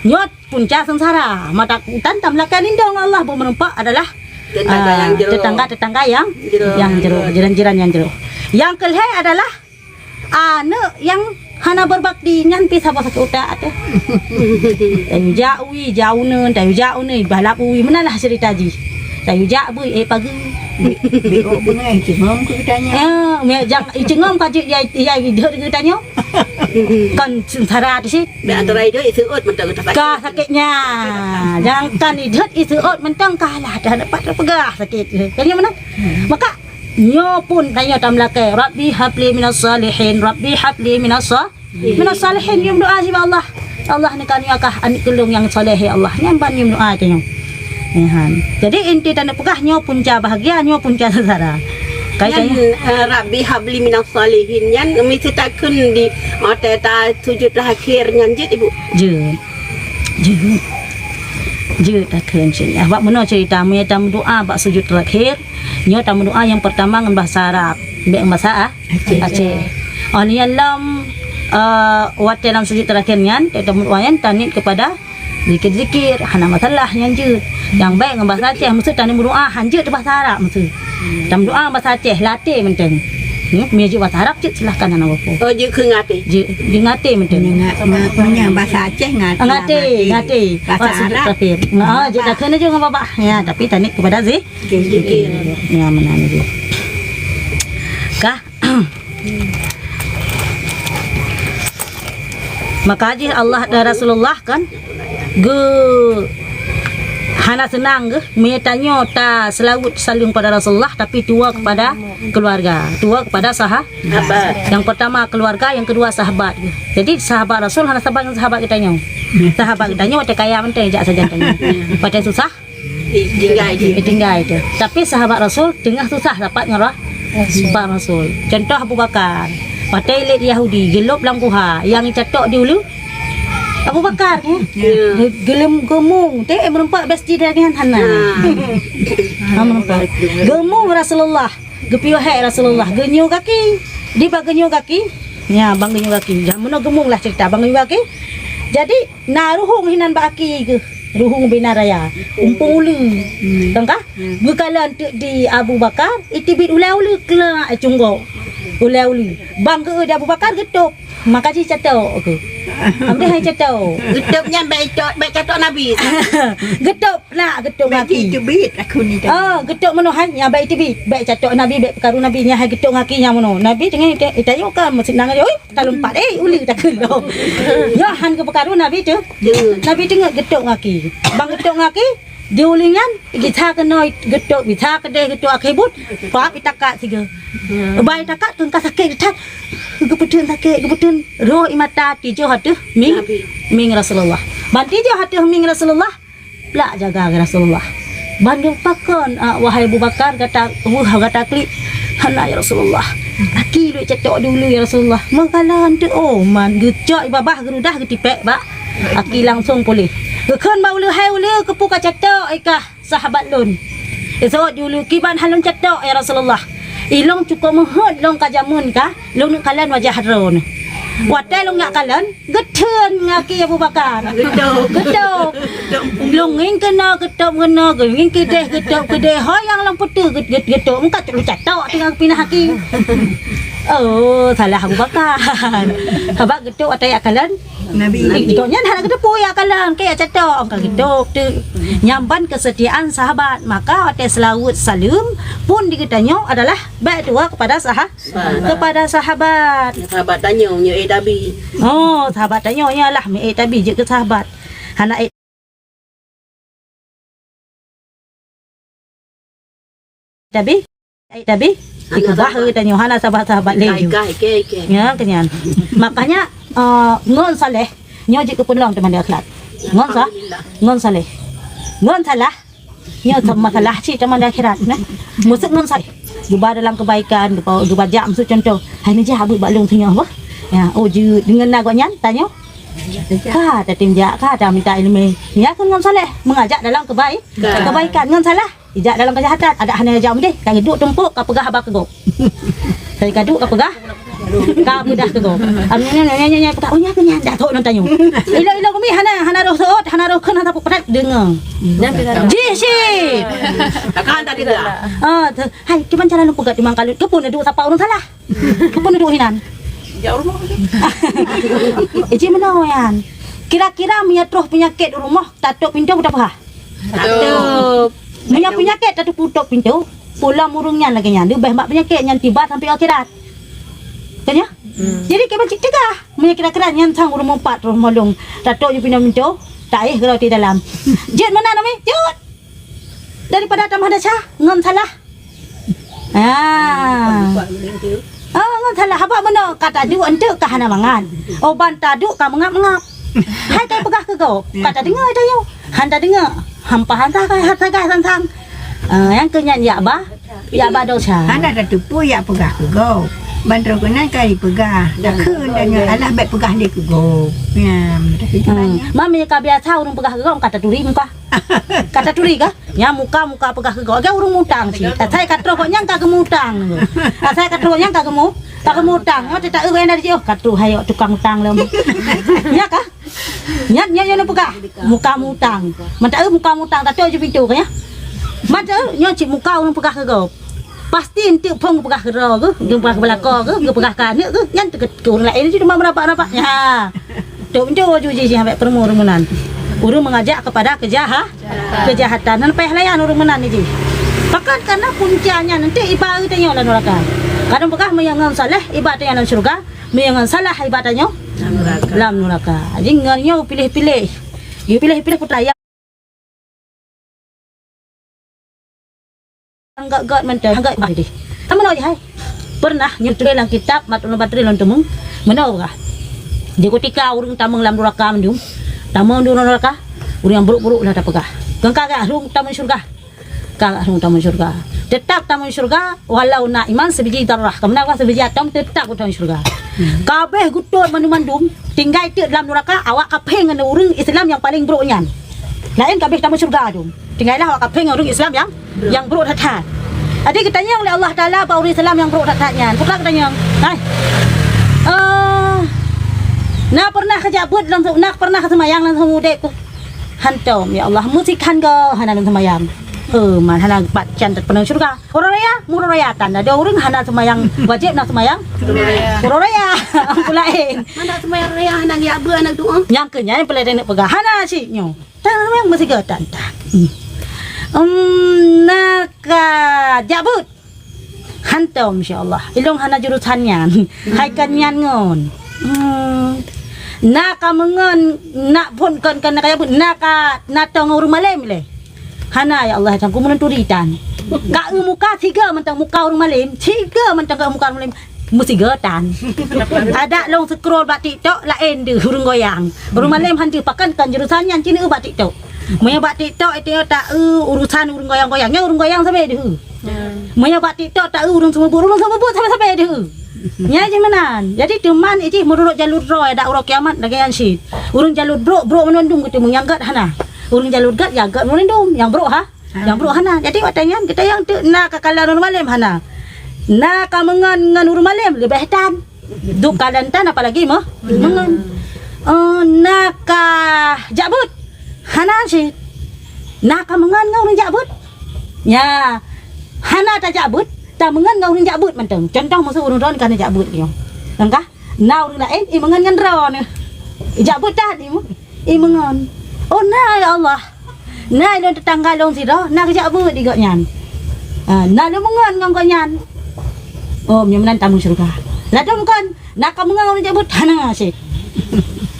Nyoe punca seungsara, maka tan tameulakèe lindong Allah beumeureumpok adalah, tetangga ah, nyang jroh. Tetangga-tetangga nyang, jroh. Nyang jroh, jiran-jiran nyang jroh. Nyang keu lhèe adalah aneuk nyang hana berbakti, nyan pih saboh sakét utak teuh. Tayue jak u ie, jak u nèn, tayue jak u nèn, balap u ie, meunan lah cerita jih. Tayue jak beuet, eh, pageue. Beuet, beuet, oh, beungai, cengom keu geutanyoe. Ya, mé-, jang, cengom ka jeuet, ya, ya, ideuet geutanyoe. Kon seungsara teuh cit. Bèk antara ideuet iseuôt mantong ka sakét. Ka sakét nyan. Jangankan ideuet iseuôt mantong ka lah dah dapat teupeugah sakét. Jadi mana? Hmm. Maka nyoe pun tanyoe tameulakèe, "Rabbi habli minas shalihin, Rabbi habli minas sha-, minas shalihin." Nyoe meudoa cit bak Allah. "Ya Allah, neukaruniakan aneuk keu lôn nyang saleh, ya Allah." Nyan ban nyoe meudoa tanyoe. Nyan. Jadi inti taneuk peugah nyoe punca bahagia, nyoe punca sengsara. Kai nyan, tanyoe, eh, "Rabbi habli minas shalihin." Nyan meusti takheun di, oh, ta-, ta-, sujud terakhir nyan jeuet, Ibu? Jeuet. Jeuet. Jeuet takheun cit. Bak meunoe cerita, meunyoe tameudoa bak sujud terakhir, nyoe tameudoa nyang pertama ngon bahasa Arab, bèk ngon bahasa, ah, Aceh. Aceh. Oh, nyan lom, eh, watèe lam sujud terakhir nyan, tameudoa nyan taniet kepada zikir-zikir, hana masalah nyan jeuet. Nyang bèk ngon bahasa Aceh, meuseu tameudoa hanjeuet bahasa Arab meuseu. Tameudoa bahasa Aceh, latèe mantong. Hmm, meunyoe jeuet bahasa Arab cit silahkan hana apa-apa. Oh, jeuet keu ngaté. Jeuet, jeuet ngaté mantong. Meunyoe nga-, nga-, meunyoe bahasa Aceh ngaté. Ngaté, ngaté. Bahasa Arab. Kafir. Nah, jeuet takheun aja ngon babah. Ya, tapi taniet kepada zi-, zikir. Ya, meunan jih. Kah? Maka jih Allah dan Rasulullah kan geu-, hana seunang geuh meunyoe tanyoe taseulaweuet saleuem pada Rasulullah, tapi tuwoe kepada keluarga, tuwoe kepada saha-, sahabat. Yang pertama keluarga, yang kedua sahabat geuh. Jadi sahabat Rasul hana saban ngon sahabat geutanyoe. Sahabat geutanyoe watèe kaya mantong jak sajan tanyoe. Watèe susah, tinggai jih. Tinggai teuh. Tapi sahabat Rasul teungoh susah sapat ngon Ra-, Rasul. Sahabat Rasul. Contoh Abu Bakar. Watèe ilèe Yahudi, geulôb lam guha, nyang catok di uleue Abu Bakar, ya. Ya. Ge-, geulem-, geumung, teuh meureumpok besti dari hana. Ha. Ha, meureumpok. Geumung Rasulullah, geupiôh hék Rasulullah, geunyoe gaki. Di bak geunyoe gaki, ya, ban geunyoe gaki. Jan meunoe geumung lah cerita, ban geunyoe gaki. Jadi, na ruhueng hinan bak aki geuh. Ruhueng bina raya, umpung uleue. Hmm. Tong kah? Hmm. Geukalon teuk di Abu Bakar, iteubiet ulèe uleue keuleuk cunggok. Ulèe uleue. Ban geu-, di Abu Bakar geutôb. Maka jih catok keuh. Amdeh hai catok. Geutôb nyan bèk catok, bèk catok Nabi. Geutôb nak, geutôb Nabi. Bèk iteubiet aku ni tadi. Ah, geutôb meunoe hai, nyan bèk iteubiet. Bèk catok Nabi, bèk peukaru Nabi, nyan hai geutôb gaki nyan meunoe. Nabi teungoh ita-, itayue kan meuseunang, oi. Ka lompat, eh, uleue takheun lom. Nyoe han geupeukaru Nabi teuh. Nabi teungoh geutôb gaki. Ban geutôb gaki, di uleue nyan, gisa keunoe geutôb, gisa keudeh geutôb akhé buet, pap itakat sigoe. Ban itakat keu ka sakét that. Geupeutheun sakét, geupeutheun roh ie mata tijoh ateueh mieng, Nabi. Mieng Rasulullah. Ban tijoh ateueh mieng Rasulullah, plak jaga Rasulullah. Ban geupakon, ah, wahai Abu Bakar, gata weueh gata klik. Hana, ya Rasulullah. Aki lôn catok di uleue, ya Rasulullah. Meukalon teuh, oh, man geucok babah geurudah geutipék bak aki langsung puléh. Geukheun bak uleue, hai uleue, keupeue ka catok, eh, kah sahabat lôn? Iseuôt di uleue, kiban han lôn catok, ya Rasulullah. Ilôn cukôp meuheuet lôn ka jameun ka, lôn neuk kalon wajah droeneuh. Watèe lôn neuk kalon, geutheun gaki Abu Bakar. Geutôb. Geutôb. Lôn ngieng keunoe, geutôb keunoe, ngieng keudeh, geutôb keudeh. Ho nyang lôn peuteue, geut-, geut-, geutôb. Meukat lôn catok teungoh geupinah aki. Oh, salah Abu Bakar. Sabab geutôp watèe jak kalon Nabi. Eh, gobnyan hana geuteupeue jak kalon, ka jak catok, ka geutôp teuk. Nyan ban keusetiaan sahabat. Maka watèe seulaweuet saleuem pun di geutanyoe adalah bèk tuwoe keupada saha-, keupada sahabat. Sahabat tanyoe nyoe, eh, Nabi. Oh, sahabat tanyoe nyoe lah, eh, Nabi jeuet keu sahabat. Hana, eh, Tabi, ai tabi, hana ikeubah sahabat. Geutanyoe hana sahabat-sahabat lé ju. Ikai, ikai, ikai. Nyan keunyan. Makanya, eh, ngon saleh, nyoe jeuet keu peulom teuma di akhirat. Ngon sa-, alhamdulillah. Ngon saleh. Ngon salah, nyoe sa-, masalah cit teuma di akhirat, nah. Maksud ngon saleh. Geuba dalam kebaikan, geuba, geuba jak maksud contoh. Hai neujak beuet bak lôn singoh, bah. Ya, oh, jeuet deungon na gobnyan, tanyoe. Ka tatem jak, ka tamita ileumèe. Nyan keuh ngon saleh, meungajak dalam kebai-, kebaikan. Ngon salah, ijak dalam keujahatan. Adak hana jak meudeh, ka geuduek tumpôk, ka peugah haba keu gob. Ka geuduek, ka peugah, ka peugah keu gob. Am, nyan, nyan, nyan, nyan, peugah, oh, nyan keuh nyan, dak thok ngon tanyoe. Ilôn, ilôn keumieng hana, hana roh seuôt, hana roh kheun, hana tapeupreh, deungö. Jih cit. Takkan tadi dah. Ah, tu, hai, kiban cara lôn peugah timang kalut, keupeue neuduek sapa ureueng salah? Keupeue neuduek hinan? Jak rumoh. Eh, cit meunoe nyan. Kira-kira meunyoe troh peunyakét u rumoh, tatôp pintoe peue tapeugah? Tatôp. Meunyoe peunyakét tatôp pintoe, peue lom ureueng nyan lagèe nyan, leubeh mat peunyakét nyan tiba sampoe akhirat. Kan ya? Hmm. Jadi, kiban cit teugah. Meunyoe kira-kira nyan sang ureueng meupat troh molong, tatôp ju pintoe-pintoe, taéh keudroe di dalam. Jeuet meunan, Umi? Jeuet. Daripada tamah desya ngon salah. Ah. Ah, ngon salah haba meunoe ka taduek enteuk ka hana mangat. Oh, ban taduek ka meungab-meungab. Hai kai peugah keu gob, ka tadeungoe tanyoe. Han tadeungoe, hampa han sagai, han sagai sang-sang. Ah, nyang keu nyan yak ba, yak ba desya. Hana tateupeue yak peugah keu gob. Ban troh keunan ka jipeugah. Takheun tanyoe alah bèk peugah lé keu gob. Nyan, tapi banyak. Mam, meunyoe ka biasa ureueng peugah keu gob, ka taturi muka. Ka taturi kah? Nyan muka-muka peugah keu gob. Lagèe ureueng mutang cit. Asai ka troh gobnyan ka geumutang. Asai ka troh gobnyan ka geumu-, ka geumutang. Nyoe teuta eu gobnyan dari jih, oh, ka troh hayok tukang utang lom. Nya kah? Nyan, nyan, nyan peugah. Muka mutang. Mantap eu muka mutang, tatôp ju pintoe kah, ya? Mantap eu, nyoe cit muka ureueng peugah keu gob. Pasti enteuk phôn geupeugah keu droe geuh, geupeugah keu beulako geuh, geupeugah keu aneuk geuh, nyan teukeue ureueng laén cit teuma meurapat-rapat. Nya. Tôp pintoe ju jih, jih sampai peurumoh ureueng meunan. Ureueng meungajak keupada keujaha-, keujahatan. Nyan payah layan ureueng meunan jih. Pakon? Karena punca nyan enteuk iba tanyoe lam nuraka. Kadang peugah meunyoe ngon saleh iba tanyoe lam syeuruga, meunyoe ngon salah iba tanyoe lam nuraka. Jadi ngon nyoe piléh-piléh. Piléh-piléh peue tayang. Gét-gét mantong, gét bah deh. Kamoe nyoe hai. Pernah nyoe tuléh lam kitab mat ulama batré lôn teumé. Meunoe peugah. Di kutika ureueng tamong lam nuraka mandum, tamong di nuraka, ureueng nyang brok-brok lah tapeugah. Keu ka geuharong tamong syeuruga. Ka geuharong tamong syeuruga. Teutap tamong syeuruga walau na iman sibiji darah. Kamoe na sibiji atom teutap tamong syeuruga. Kabéh geutot mandum-mandum tinggai teuk lam nuraka awak ka péng ngon ureueng Islam nyang paleng brok nyan. Laén kabéh tamong syeuruga tu. Tinggai lah awak kafé ngon ureueng Islam nyang, nyang brok that-that. Jadi geutanyong lé Allah Taala bak ureueng Islam nyang brok that-that nyan. Peugah geutanyong, "Hai, eh, na pernah kajak beuet lam, na pernah kaseumayang lam seumeu udép keuh?" "Hantom, ya Allah, meusikhan goe hana lôn seumayang." "Eh, man hana pat can that peunong syeuruga." Uroe raya, uroe raya tan. Ada ureueng hana seumayang wajéb, na seumayang uroe raya. Uroe raya. Ureueng laén. Hana seumayang raya, hana geujak beuet, hana doa. Nyang keu nyan peulai neuk peugah. Hana cit nyoe. Tan, meusigoe tan, tan. Hmm. Em, na kajak beuet? Hantom, insya Allah. Ilôn hana jurusan nyan. Hai kon nyan ngon. Hmm. Na kameungon, na phôn kon, kon na kajak beuet, na ka, na tô ngon ureueng malém lé? Hana, ya Allah, cangku meunan turi tan. Ka eu muka sigoe mantong muka ureueng malém, sigoe mantong ka eu muka ureueng malém. Meusigoe tan. Adak lôn scroll bak TikTok laén deuh ureueng goyang. Ureueng malém han deuh, pakon kon jurusan nyan cit eu bak TikTok. Meunyoe bak TikTok, itu ta eu urusan ureueng goyang-goyang. Nyan ureueng goyang sabe deuh. Meunyoe bak TikTok ta eu ureueng seumeubeuet, ureueng seumeubeuet sabe-sabe deuh. Nyan jih meunan. Jadi teuma jih meunurot jalur droe adak uroe kiamat lagèe nyan cit. Ureueng jalur brok, brok meunundum geuteumeung, nyang gét hana. Ureueng jalur gét, nyang gét meunundum, nyang brok ha? Nyang brok hana. Jadi watèe nyan geutanyong teuk na kakalon ureueng malém hana. Na kameungon ngon ureueng malém leubeh tan. Dum kalon tan apalagi meuh, meungon. Oh, na kajak beuet? Hana cit. Na kameungon ngon ureueng jak beuet? Nya. Hana tajak beuet, Tameungon ngon ureuëng jak beuet mantong. Contoh, miseu ureuëng droeneuh ka neujak beuet nyoe. Nyang ka na ureuëng laén imeungon ngon droeneuh. Ijak beuet that imeungon. Oh, na, ya Allah. Na lôn teutangga lôn sidroe, na geujak beuet di gobnyan. Ha, na lôn meungon ngon gobnyan. Oh, meunyoe meunan tamong syeuruga. Ladôm kon, na kameungon ureuëng jak beuet, hana cit.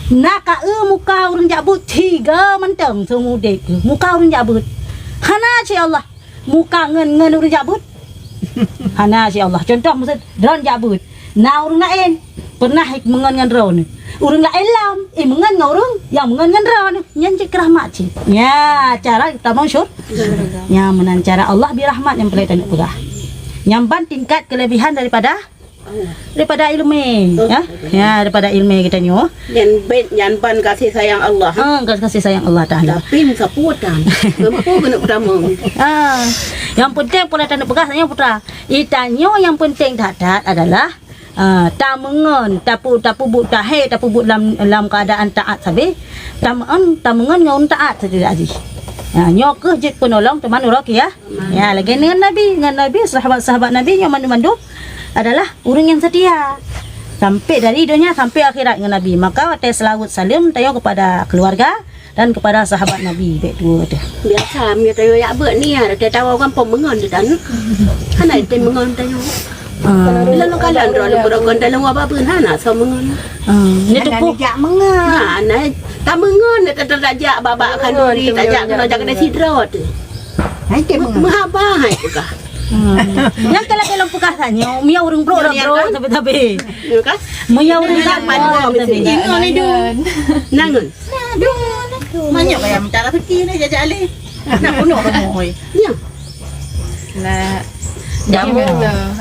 Na ka eu muka ureuëng jak beuet, tiga mantong seumeu udeb muka ureuëng jak beuet. Hana cit, ya Allah. Muka ngon, ngon ureuëng jak beuet? Hana cit, ya Allah. Contoh, miseu droeneuh jak beuet. Na ureuëng laén pernah meungon ngon droeneuh. Ureuëng laén lom imeungon ngon ureuëng nyang meungon ngon droeneuh. Nyan cit keurahmat cit. Ya, cara tamong syur-, ya, meunan cara Allah bri rahmat nyang peureulée taneuk peugah. Nyang ban tingkat kelebihan daripada, daripada ileumé, ya. Ya, daripada ileumé geutanyoe. Nyan ban, nyan ban kasih sayang Allah. Ah, kasih sayang Allah Taala. Tapi meusapeue tan. Meumpu keuneuk tamong. Ah, nyang penting peureulée taneuk peugah nyoe putra. Geutanyoe nyang penting that-that adalah, ah, tameungon, tapu-, tapeubuet tahé, tapeubuet lam, lam keuadaan taát sabe. Tameungon, tameungon ngon taát saja aji. Ha, nyoe kheueh jeuet peunolong teuma uroe kiah-, ya, lagée ngon Nabi, ngon Nabi, sahabat-sahabat Nabi nyoe mandum-mandum adalah ureuëng nyang seutia. Sampai dari donya sampai akhirat ngon Nabi. Maka watée seulaweuet saleuem tanyoe kepada keluarga dan kepada sahabat Nabi bék dua teuh. Biasa meunyoe tanyoe jak beuet ni, ya, watée tawoe gampông meungon teuh dan hana teuh meungon tanyoe. Ah. Bila lôn kalon droe lôn beurokon dalam wabah beun hana soe meungon. Ah. Ni hana tupu. Dijak meungon. Hana, tameungon, ta-, ta-, tajak babak khanduri, tajak keunoe jak keudeh sidroe teuh. Hai, cek meungon. Meuhaba hai peugah. Ah. Nyang kala dalam peugah tanyoe, meunyoe ureuëng brok, brok, brok, tabe-tabe. Ya kan? Meunyoe ureuëng brok, brok, tabe-tabe. Ingat ni, Dun. Nangon. Aduh, manyok kaya minta rezeki ni jajak alih. Nak bunuh kamu, hoi. Ya. Nak jamu.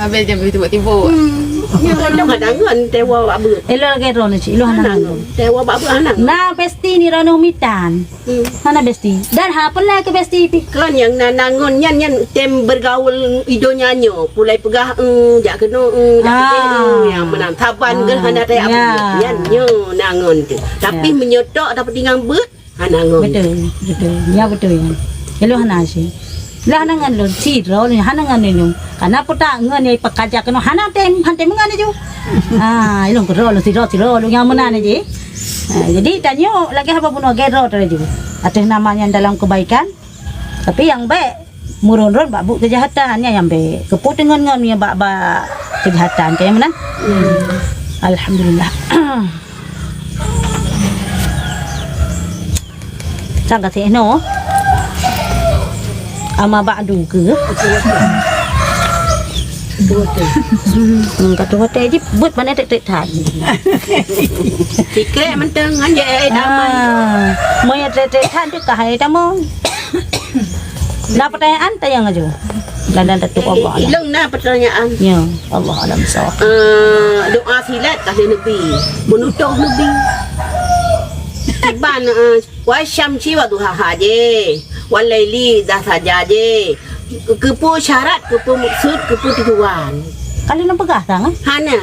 Habis jam tiba-tiba. Hmm. Ya, kadang-kadang kan tewa bak beuet. Elok lagi roh ni, cik. Elok anak. Tewa bak beuet anak. Nah, besti ni roh mitan. Hmm. Mana besti? Dan ha, pernah ke besti pi? Kan yang na-, nangon nyan, nyan tem bergaul idonya nyo. Pulai peugah, eh, jak keunoe, eh, jak keunoe, eh, yang menang. Saban ke hana tayap. Ya. Nyan nyo nangon tu. Tapi menyotok dapat tinggal beuet, hana ngon. Betul, betul. Ya, betul, ya. Kalau hana si. Lah hana ngon lôn, si droe lôn, hana ngon lôn. Karena peue tak ngon nyang peukajak keunoe, hana tem, hana tem ngon laju. Ah, ilong keudroe lôn, si droe, si droe lôn nyang meunan aja. Ah, jadi tanyoe lagi haba bunoe gero tu laju. Ateueh nama nyan dalam kebaikan. Tapi nyang baik, meuron-ron bak buet keujahatan, nyan nyang baik. Keupeue teungon ngon nyang bak, bak keujahatan, kaya meunan? Hmm. Alhamdulillah. Sang ka sinoe. Amma ba'du ke? Hmm, ka tuha teh jih, buet mana tek-tek that. Sikrek mantong, anjay, eh, damai. Ah, moya tek-tek that tu ka hai tamong. Na pertanyaan tayang aju. Dan, dan tetup Allah alam. Ilong na pertanyaan. Ya, Allah alam sawab. Eh, doa silat ka lheueh neubi. Meunutoh neubi. Kiban, eh, wa syamsi wa duhaha je. Wal laili idza saja je. Keupeue syarat, keupeue maksud, keupeue tujuan. Ka lheueh neupeugah sang, eh? Hana.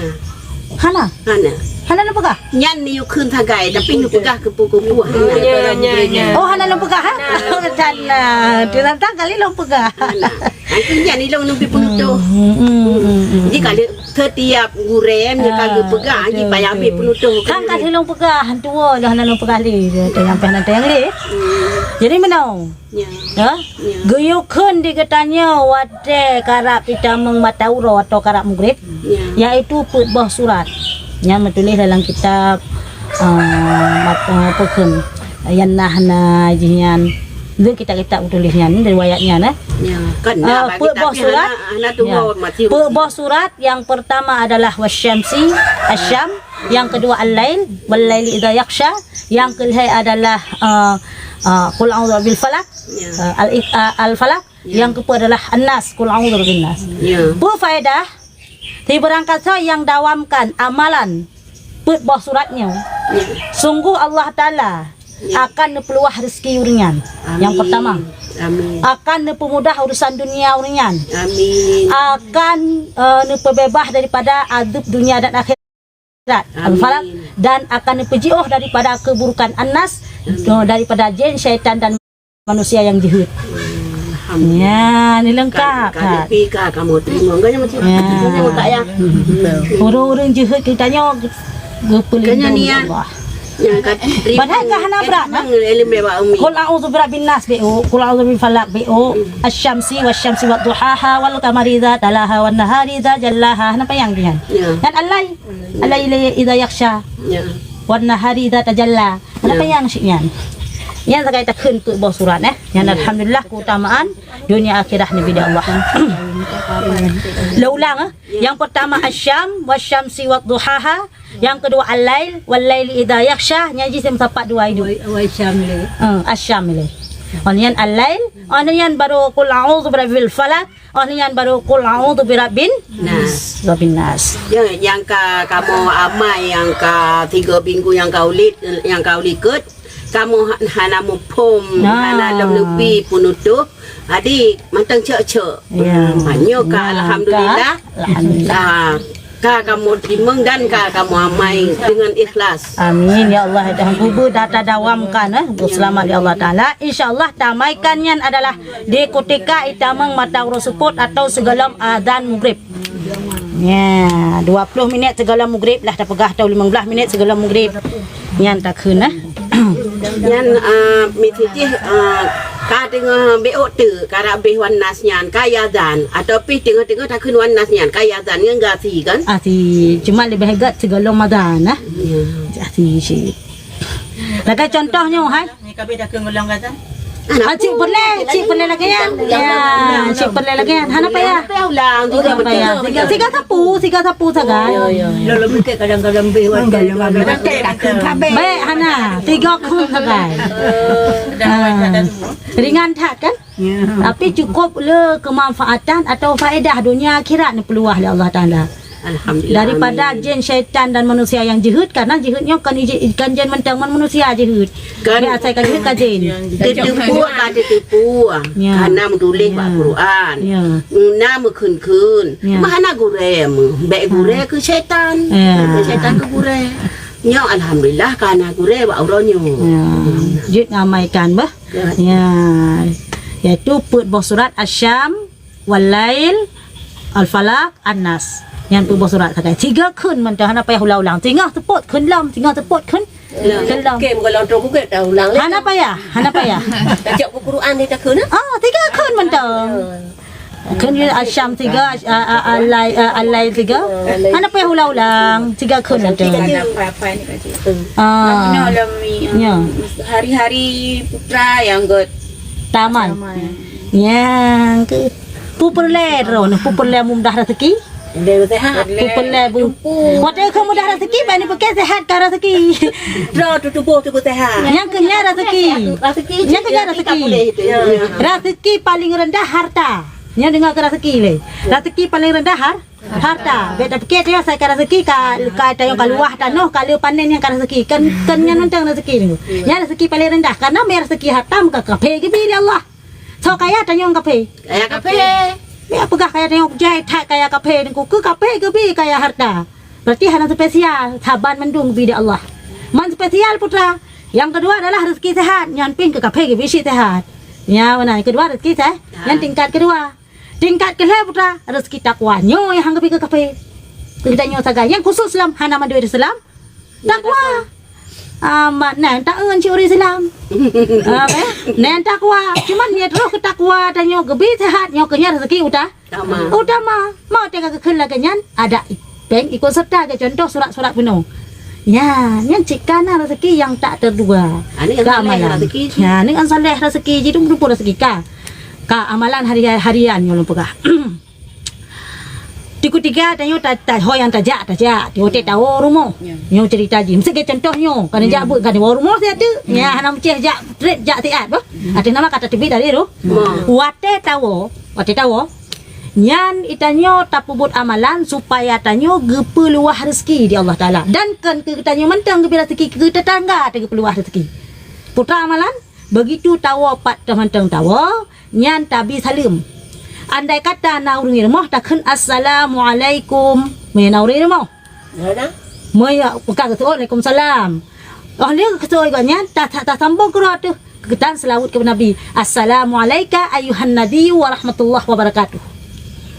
Hana? Hana. Hana neupeugah? Nyan neuyue kheun sagai, tapi neupeugah keupeue-keupeue hana. Ya, ya, ya. Oh, hana neupeugah, ha? Hana. Hana. Teuntang kali lôn peugah. Hana. Itu nyan ilong neubi peunutoh. Hmm, hmm, hmm, hmm. Jadi kalau setiap gurem yang kagak peugah, betul, payah ambil peunutoh. Kan ka lheueh lôn peugah, han tuwo dah hana lôn peugah lé. Dia tayang pih hana tayang lé. Hmm. Jadi meunoe. Ya. Ya? Ya. Geuyue kheun di geutanyoe watée karap itamong mata uroe atau karap mugrib, ya, yaitu peuet boh surat nyang meutuléh dalam kitab, eh, mat-, eh, apa kheun, nyang na, na jih nyan. Di kitab-kitab meutuléh nyan, riwayat nyan, eh. Ya, kan, eh, peuet boh surat. Ya. Peuet boh surat, yang pertama adalah wasyamsi, asyam, yang kedua al-lail, wal laili idza yaghsya, yang kelhée adalah, eh, eh, qul a'udzu birabbil falaq, ya, eh, al-, eh, al-falaq, ya, yang keupeuet adalah An-Nas, qul a'udzu birabbin nas. Ya. Peue faedah? Sibeurangkasoe nyang dawamkan amalan peuet boh surat nyoe, ya, sungguh Allah Taala, ya, akan neupeuluah rezeki ureuëng nyan. Amin. Yang pertama. Amin. Akan neupeumudah urusan dunia ureuëng nyan. Amin. Akan, eh, neupeubeubaih daripada azab dunia dan akhirat. Amin. Al-Falaq, dan akan neupeujiôh daripada keuburukan An-Nas, amin, eh, daripada jin, syaitan, dan manusia nyang jeuhet. Hmm, Ya, ni lengkap. Ka, ka, ka. Pi ka kamu terima. Enggak macam Ya. Enggak macam ya. Ureueng-ureueng jeuhet geutanyoe geupeulindong Kena niat. Allah. Nyang ka Padahal ka hana brat, nah. Ilmu lewat umi. Qul a'udzu birabbin nas, B O. Qul a'udzu birabbil falaq, B O. Asy-syamsi wasyamsi wadduhaha wal qamari idza talaha wan nahari idza jallaha. Hana payang nyan. Ya. Nyan al-lail. Al-laili idza yaghsya. Ya. Wan nahari idza tajalla. Hana Ya. payang cit nyan. Nyan sagai takheun peuet boh surat, eh. Nyan Ya. alhamdulillah keutamaan dunia akhirat Nabi di Allah. Lôn ulang, eh. Yang pertama asy-syams wasyamsi wadduhaha, yang kedua al-lail wal laili idza yaghsya, nyan jih meusapat dua idu. Wai, wai syam le. Eh, asy-syams le. Oh nyan al-lail, oh nyan baru qul a'udzu birabbil falaq, oh nyan baru qul a'udzu birabbin Nas. Birabbin nas. Ya, nyang ka kamoe amai nyang ka tiga minggu nyang ka ulit, nyang ka ulikot, kamoe ha-, hana muphom, Nah. hana lom neubi peunutôh. Jadi, mantong cok-cok. Ya. Manyo ka, Ya, alhamdulillah. ka, alhamdulillah. Ah, ka kamoe teurimong dan ka kamoe amai dengan ikhlas. Amin ya Allah, dan kubu data dawamkan, eh, selamat ya Allah Taala. Insya Allah tamaikan nyan adalah di kutika itamong mata uroe seupôt atau sigohlom azan maghrib. Ya, dua puluh minit sigohlom maghrib lah tapeugah atau lima belas minit sigohlom maghrib. Nyan takheun, eh. Nyan, ah, misi jih, ah, ka teungoh B O teuk, ka rabeh wan nas nyan, ka azan, atau pih teungoh-teungoh takheun wan nas nyan, ka azan ngon gasi kan? Asi, cuma leubeh gét sigohlom azan, eh. Ya. Asi cit. Lagèe contoh nyoe, hai. Ni kabeh dah keu ngulang kata. Ah, cik peureulèe, cik peureulèe lagèe nyan. Ya, cik peureulèe lagèe nyan. Hana payah. Ulang, Hana payah. Tiga, tiga sapu, tiga sapu sagai. Ya, ya, ya. Lalu mungkin kadang-kadang beh, kadang-kadang beh. Baik, hana. Tiga kheun sagai. Ah. Ringan that kan? Ya. Tapi cukup le kemanfaatan atau faedah dunia akhirat ni peuluah lé Allah Taala. Alhamdulillah. Daripada Amin. jin, syaitan dan manusia yang jeuhet, karena jeuhet nyoe kan iji-, kan jin mantong, man manusia jeuhet. Kan Biasa kan jeuhet ka jin. Teutipu ka teutipu. Ya. Hana meutuléh bak Ya. Quran. Ya. Na meukheun-kheun. Ya. Mah hana gurèe meuh. Bèk gurèe keu syaitan. Ya. Bèk syaitan keu gurèe. Nyoe alhamdulillah ka na gurèe bak uroe nyoe. Ya. Jeuet ngamaikan bah. Ya. Ya. Yaitu peuet boh surat Asy-Syams, Wal-Lail, Al-Falaq, An-Nas. Nyan peuet boh surat sagai. Tiga kheun mantong hana payah ulang-ulang. Singoh seupôt kheun lom, singoh seupôt kheun. Lah, Kheun lom. Oke, bukan lontong kuget dah ulang lagi. Hana payah, hana payah. Tajak buku Quran ni takheun, eh? Ah, tiga kheun mantong. Kheun Asy-Syams tiga, a, a, Al-Lail, a, Al-Lail tiga. Hana payah ulang-ulang. Tiga kheun mantong. Tiga je. Ah. Makna dalam ni, Ya. ah, hari-hari putra yang get Taman. Taman. Nyang ke Pu peureulèe droeneuh, pu peureulèe mudah raseuki? Peureulèe sehat. Pu peureulèe bu. Watèe keu mudah raseuki, bak ni peuke sehat ka raseuki. Droe tu tuboh tu sehat. Nyang keu nyan raseuki. Raseuki Nyang keu nyan raseuki. Raseuki paling rendah harta. Nyan deungö keu raseuki lé. Raseuki paling rendah har-, harta. Bèk tapike teuh asai ka raseuki ka, ka tayong ka luwah tanoh, ka le panen nyang ka raseuki. Kan, kan nyan mantong raseuki tu. Nyan raseuki paling rendah. Karena meuh raseuki harta meuka kaphé geubi lé Allah. Soe kaya tanyoe kaphé? Kaya kaphé. Meuh peugah kaya tanyoe jai that kaya kaphé, nyan keu kaphé geubi kaya harta. Berarti hana spesial, saban mandum geubi di Allah. Man spesial putra. Nyang keudua adalah raseuki sehat, nyan pih keu kaphé geubi cit sehat. Nyan meunan, keudua raseuki seh-, nyan tingkat keudua. Tingkat keulhèe putra, raseuki takwa. Nyoe nyang han geubi keu kaphé. Keu geutanyoe sagai. Nyang khusus lom hana mandum Islam. Takwa. Amat nan taeun cit ureueng Islam. Ah, eh? Nan takwa. Cuman nyan troh keu takwa tanyoe geubi sehat nyoe keu nyan raseuki uta-, Utama. utama. Mau teuka geukheun lagèe nyan, ada péng ikut serta geucontoh surat-surat bunoe. Ya, nyan cit ka na raseuki nyang tak terduga. Ah, ni nyang Ka saleh amalan. raseuki. Ya, ni nyang saleh raseuki, jih tu meunyoe raseuki ka. Ka amalan hari-, harian nyoe lôn peugah. Tiku tiga tanyoe ta-, ta-, ho nyang tajak, tajak. Tiwoe tawoe rumoh. Ya. Nyoe cerita jih. Mesti ke contoh nyoe. Kan jak buet kan woe rumoh siat tu. Ya, hana meucéh jak trip jak siat bah. Ateueh nama kata teubiet tadi tu. Ma. Watèe tawoe, watèe tawoe. Nyan itanyoe tapeubuet amalan supaya tanyoe geupeuluah rezeki di Allah Taala. Dan kon keu tanyoe mantong geubi rezeki keu tetangga teuh geupeuluah rezeki. Putra amalan, begitu tawoe pat teuh mantong tawoe, nyan tabi saleuem. Andai kata na ureueng rumoh takheun, "Assalamualaikum." Meunyoe na ureueng rumoh. Meunyoe bukan keu, "Waalaikumsalam." Oh, lheueh keu gobnyan, ta-, ta-, tasambong keudroe teuh. Keutan seulaweuet keu Nabi. "Assalamualaika ayuhan Nabi wa rahmatullahi wa barakatuh."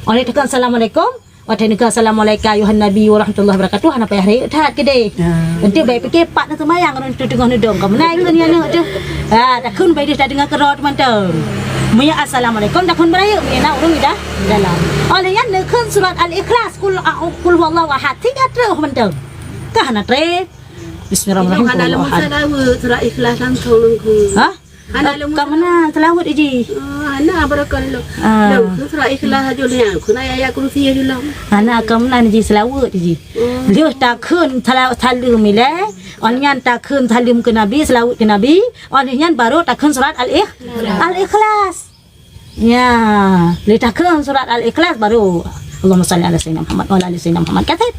Oleh teukheun assalamualaikum, watée neukheun assalamualaika ayuhan Nabi wa rahmatullahi wa barakatuh, hana payah rayeuk that keudeh. Ah. Enteuk bèk pike pat na seumayang ureuëng tu teungoh neudong. Ka meunan kheun nyan tu. Ha, takheun bèk deh tadeungoe keudroe teumantong. Meunyoe assalamualaikum takheun beurayeuk, meunyoe na ureuëng ida dalam. Oleh nyan neukheun surat Al-Ikhlas, kul a'u-, kul huwallahu ahad, tiga troh mantong. Ka hana trép. Bismillahirrahmanirrahim. Hana lom seulaweuet surat Ikhlas langsung nunggu. Ha? Hana lom. Ka meunan seulaweuet ji. Ah, hana barokon lom. Ah. Lom surat Ikhlas aja lom. Kena ayat kursi aja lom. Hana ka meunan ji seulaweuet ji. Hmm. Lheueh takheun sala-, saleuem ilée, oh nyan takheun saleuem keu Nabi, seulaweuet keu Nabi, oh nyan baru takheun surat Al-Ikh-, Al-Ikhlas. Ya, lé takheun surat Al-Ikhlas baru, Allahumma shalli ala sayyidina Muhammad wa ala ali sayyidina Muhammad. Ka trép.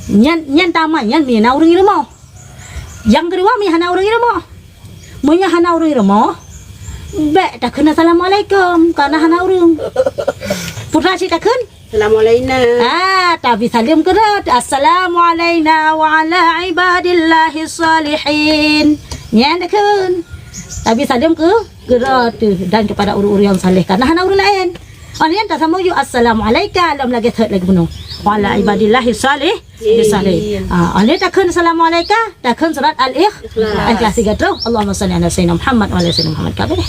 Nyan, nyan tamai, nyan meunyoe na ureuëng i rumoh. Nyang keudua, meunyoe hana ureuëng i rumoh. Meunyoe hana ureuëng i rumoh, bèk takheun assalamualaikum, karena hana ureuëng. Putra cit takheun? Assalamualaikum. Ah, tabi saleuem keudroe, assalamualaikum wa ala ibadillahis shalihin. Nyan takheun. Tabi saleuem keu keudroe teuh dan kepada ureuëng-ureuëng nyang saleh, karena hana ureuëng laén. Oh nyan tasambung ju assalamualaika, lom lagée thot lagée bunoe. Wa ala ibadillahi salih, salih. Ah, oh nyan takheun assalamualaika, takheun surat Al-Ikh-, Ikhlas. Ikhlas tiga troh. Allahumma shalli ala sayyidina Muhammad wa ala sayyidina Muhammad. Ka beureh.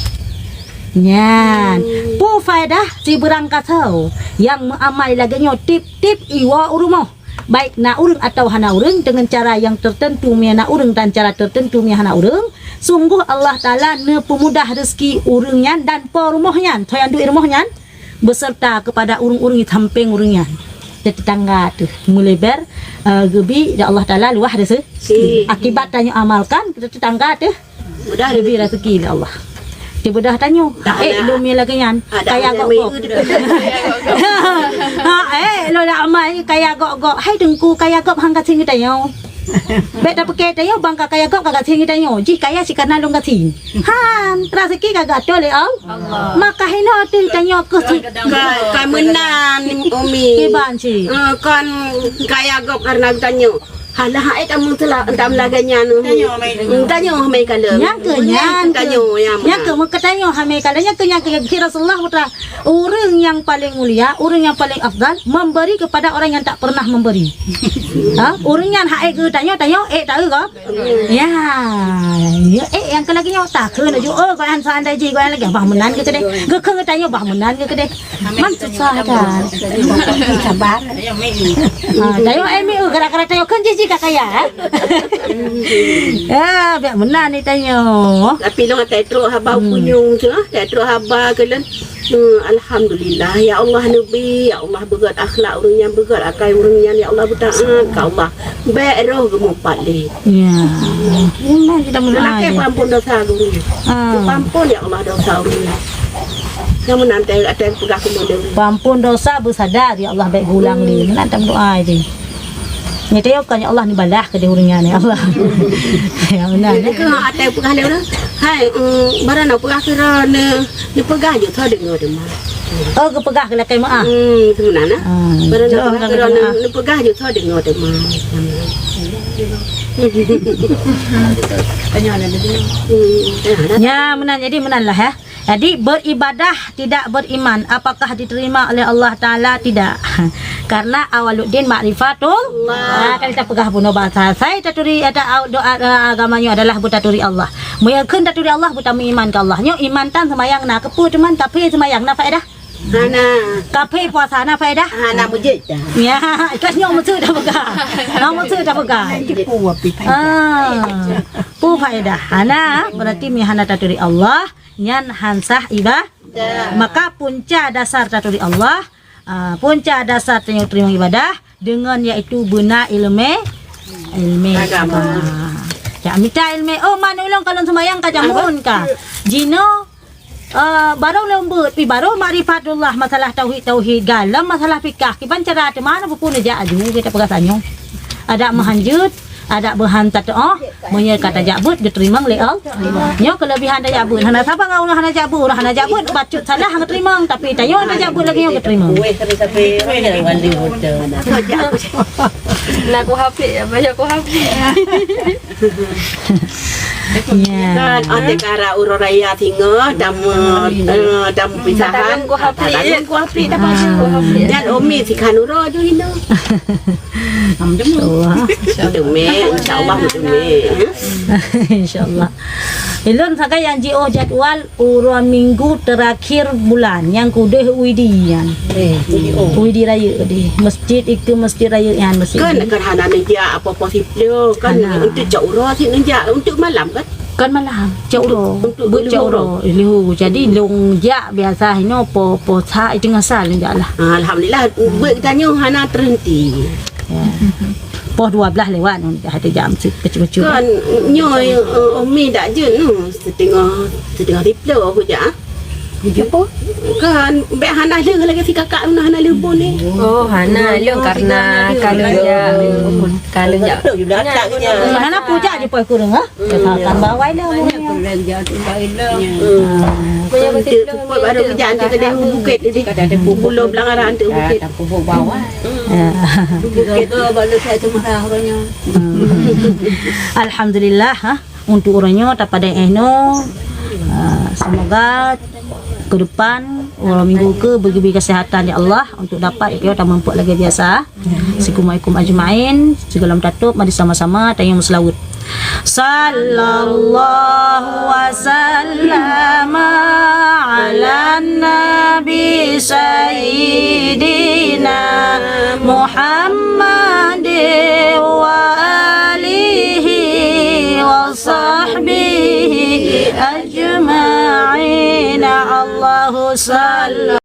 Nyan, peue faedah sibeurangkasoe nyang meuamai lagée nyoe tiep-tiep iwoe u rumoh. Baik na ureuëng atawa hana ureuëng, deungon cara nyang teuteuntu meunyoe na ureuëng dan cara teuteuntu meunyoe hana ureuëng, sunggoh Allah Taala neupeumudah reuzeki ureuëng nyan dan po rumoh nyan, tho nyang duek i rumoh nyan, beuseurta keupada ureuëng-ureuëng di sampéng ureuëng nyan. Di teutangga teuh meuleubeh, eh, geubi di Allah Taala luwah reuzeki. Akibat tanyoe amalkan, di teutangga teuh Mudah leubeh rezeki lé Allah. Teubeudôh tanyoe. Dak eh, ada. Lom lagée nyan. Ada kaya ada gok-gok. Mei. Ha, eh, lo dak amai kaya gok-gok. Hai teungku kaya gok hang gasien geutanyoe. Bèk tapeuke tanyoe bang ka kaya gok ka gasien geutanyoe. Jih kaya sikarna lôn gasien. Han, rezeki ka geuatoe lé Allah. Allah. Maka hino teuh tanyoe keu si- Ka, ka meunan, Umi. Kiban cit. Eh, kon kaya gok karena geutanyoe. Halah, hai kamu telah entam lagée nyan. Tanyoe mei. Hmm, tanyoe mei kalon. Nyang keu nyan, tanyoe nyang nyang keu meukatanyoe ha mei kalon, nyang keu nyan keu Rasulullah putra. Ureuëng nyang paling mulia, ureuëng nyang paling afdal memberi kepada orang yang tak pernah memberi. Ha? Ureuëng nyan hai geutanyoe, tanyoe eh taeu ko? Ya. Ya eh nyang keu lagée nyoe takheun laju. Oh, goyan seandai jih goyan lagée bah meunan geukeudeh. Geukheun geutanyoe bah meunan geukeudeh. Man susah kan. Sabar. Ha, tanyoe eh mi gara-gara tanyoe kan jih jih ka kaya. Ya, biar meunan ni tanyoe. Tapi long atai trok haba punyung tu, ah, atai trok haba ke lon. Hmm, alhamdulillah ya Allah neubi, ya Allah beugét akhlak ureuëng nyan, beugét akai ureuëng nyan ya Allah beutaat ka Allah. Bèk roh geumeupat lé. Ya. Memang kita meudoa. Lakée peuampun dosa guru. Ah. Peuampun ya Allah dosa guru. Namun nanti ada yang peugah kemudian. Peuampun dosa beusadar ya Allah bèk geulang lé. Meunan tam doa je. Nyata ya kan ya Allah neubalah ke di ureuëng nyan ya Allah. Ya benar. Jadi ke ada yang peugah lé ureuëng. Hai, mm, barang nak peugah kira ne, ne peugah je tho deungoe teuma. Oh, geupeugah keu lakée meu'ah. Hmm, seubeuna na. Ah, barang jroh nak peugah keu lakée meu'ah. Neupeugah ju tho deungoe teuma. Hmm, ya, meunan jadi meunan lah ya. Jadi beribadah tidak beriman apakah diterima oleh Allah Taala? Tidak. Karena awaluddin ma'rifatullah. Ah, kan kita peugah bunoe bahasa. Sai taturi ada doa, eh, agama nyoe adalah beutaturi Allah. Meunyoe kheun taturi Allah, beutameuiman keu Allah. Nyoe iman tan seumayang na keupeue teuma, tapi seumayang na faedah? Hana. Kaphé puasa na faedah? Hana mujid dah. Ya, kan nyoe meuseuk dah peugah. Nyoe meuseuk dah peugah. Ah, peue faedah? Hana, berarti mi hana taturi Allah, nyan han sah iba-, maka punca dasar taturi Allah, ah, punca dasar tanyoe teurimong ibadah deungon yaitu beuna ileumé, ileumé agama. Agama. Jak mita ileumé, oh man ulôn kalon seumayang ka jameun ka. Jinoe Ah, barô lôn beuet pi barô makrifatullah masalah tauhid-tauhid, galom masalah fikah, kiban cara teuma na peuphon jak aju kita peugah tanyoe. Adak meuhanjeuet, adak beuhan tateu'oh, meunyoe ka tajak beuet geuteurimong lé Allah. Nyoe keulebihan tajak beuet, hana saban ureuëng hana jak beuet, ureuëng hana jak beuet bacut salah geuteurimong, tapi tanyoe tajak beuet lagée nyoe geuteurimong. Lagu hafid, baca ku hafid. Ya. Kan, oh, teuka raya uroe raya singoh, tamu, eh, tamu pisahan. Tamu kuah aplik, ya. Kuah aplik, tamu kuah aplik. Dan Umi sikhan uroe ju inoe. Alhamdulillah. Meuteumé, insya Allah meuteumé. Insya Allah. Ilôn sagai nyang jiôh jadwal uroe minggu terakhir bulan, nyang keudeh U I D nyan. Eh, U I D. U I D rayeuk deh. Masjid itu masjid rayeuk nyan, masjid. Kan, kan hana neujak apa-apa siplôh, kan. Hana. Untuk jak uroe sit neujak, untuk malam kan? Kan malam, jak uroe. Untuk, untuk buet jak uroe. Uroe. Eh, lheuh. Jadi, lôn jak biasa inoe po, po sa, itu ngasal jak lah. Ah, alhamdulillah, buet geutanyoe hana terhenti. Ya. Poh dua belas lewat, dah ada jam se-, kecil-kecil. Kan, nyoe, eh, Umi dak jeuet, hmm, setengah, setengah siplôh aku jak, ah. Apa? Kan, bèk hana lheueh lagèe si kakak, hana lheueh bon ni. Oh, hana lheueh karena kalau jak, kalau jak. Hana pun jak je poh kureueng, ha? Kan bawai lah. Untuk pupuk baru kerja, untuk kedai bukit ni. Bulo belang arah untuk bukit. Pupuk bawah. Ya. Bukit tu baru saya tu marah orangnya. Hmm. Alhamdulillah, ha. Untuk uroe nyoe tapadai eh nyoe. Ah, semoga ke depan, uroe minggu ke, bagi kesehatan ya Allah, untuk dapat kita tamumpok lagi biasa. Assalamualaikum ajmain. Sigohlom tatôp, mari sama-sama tayang meuseulaweuet. Sallallahu wasallam ala nabi sayyidina Muhammad wa alihi wa sahbihi ajma'in. Allahu salli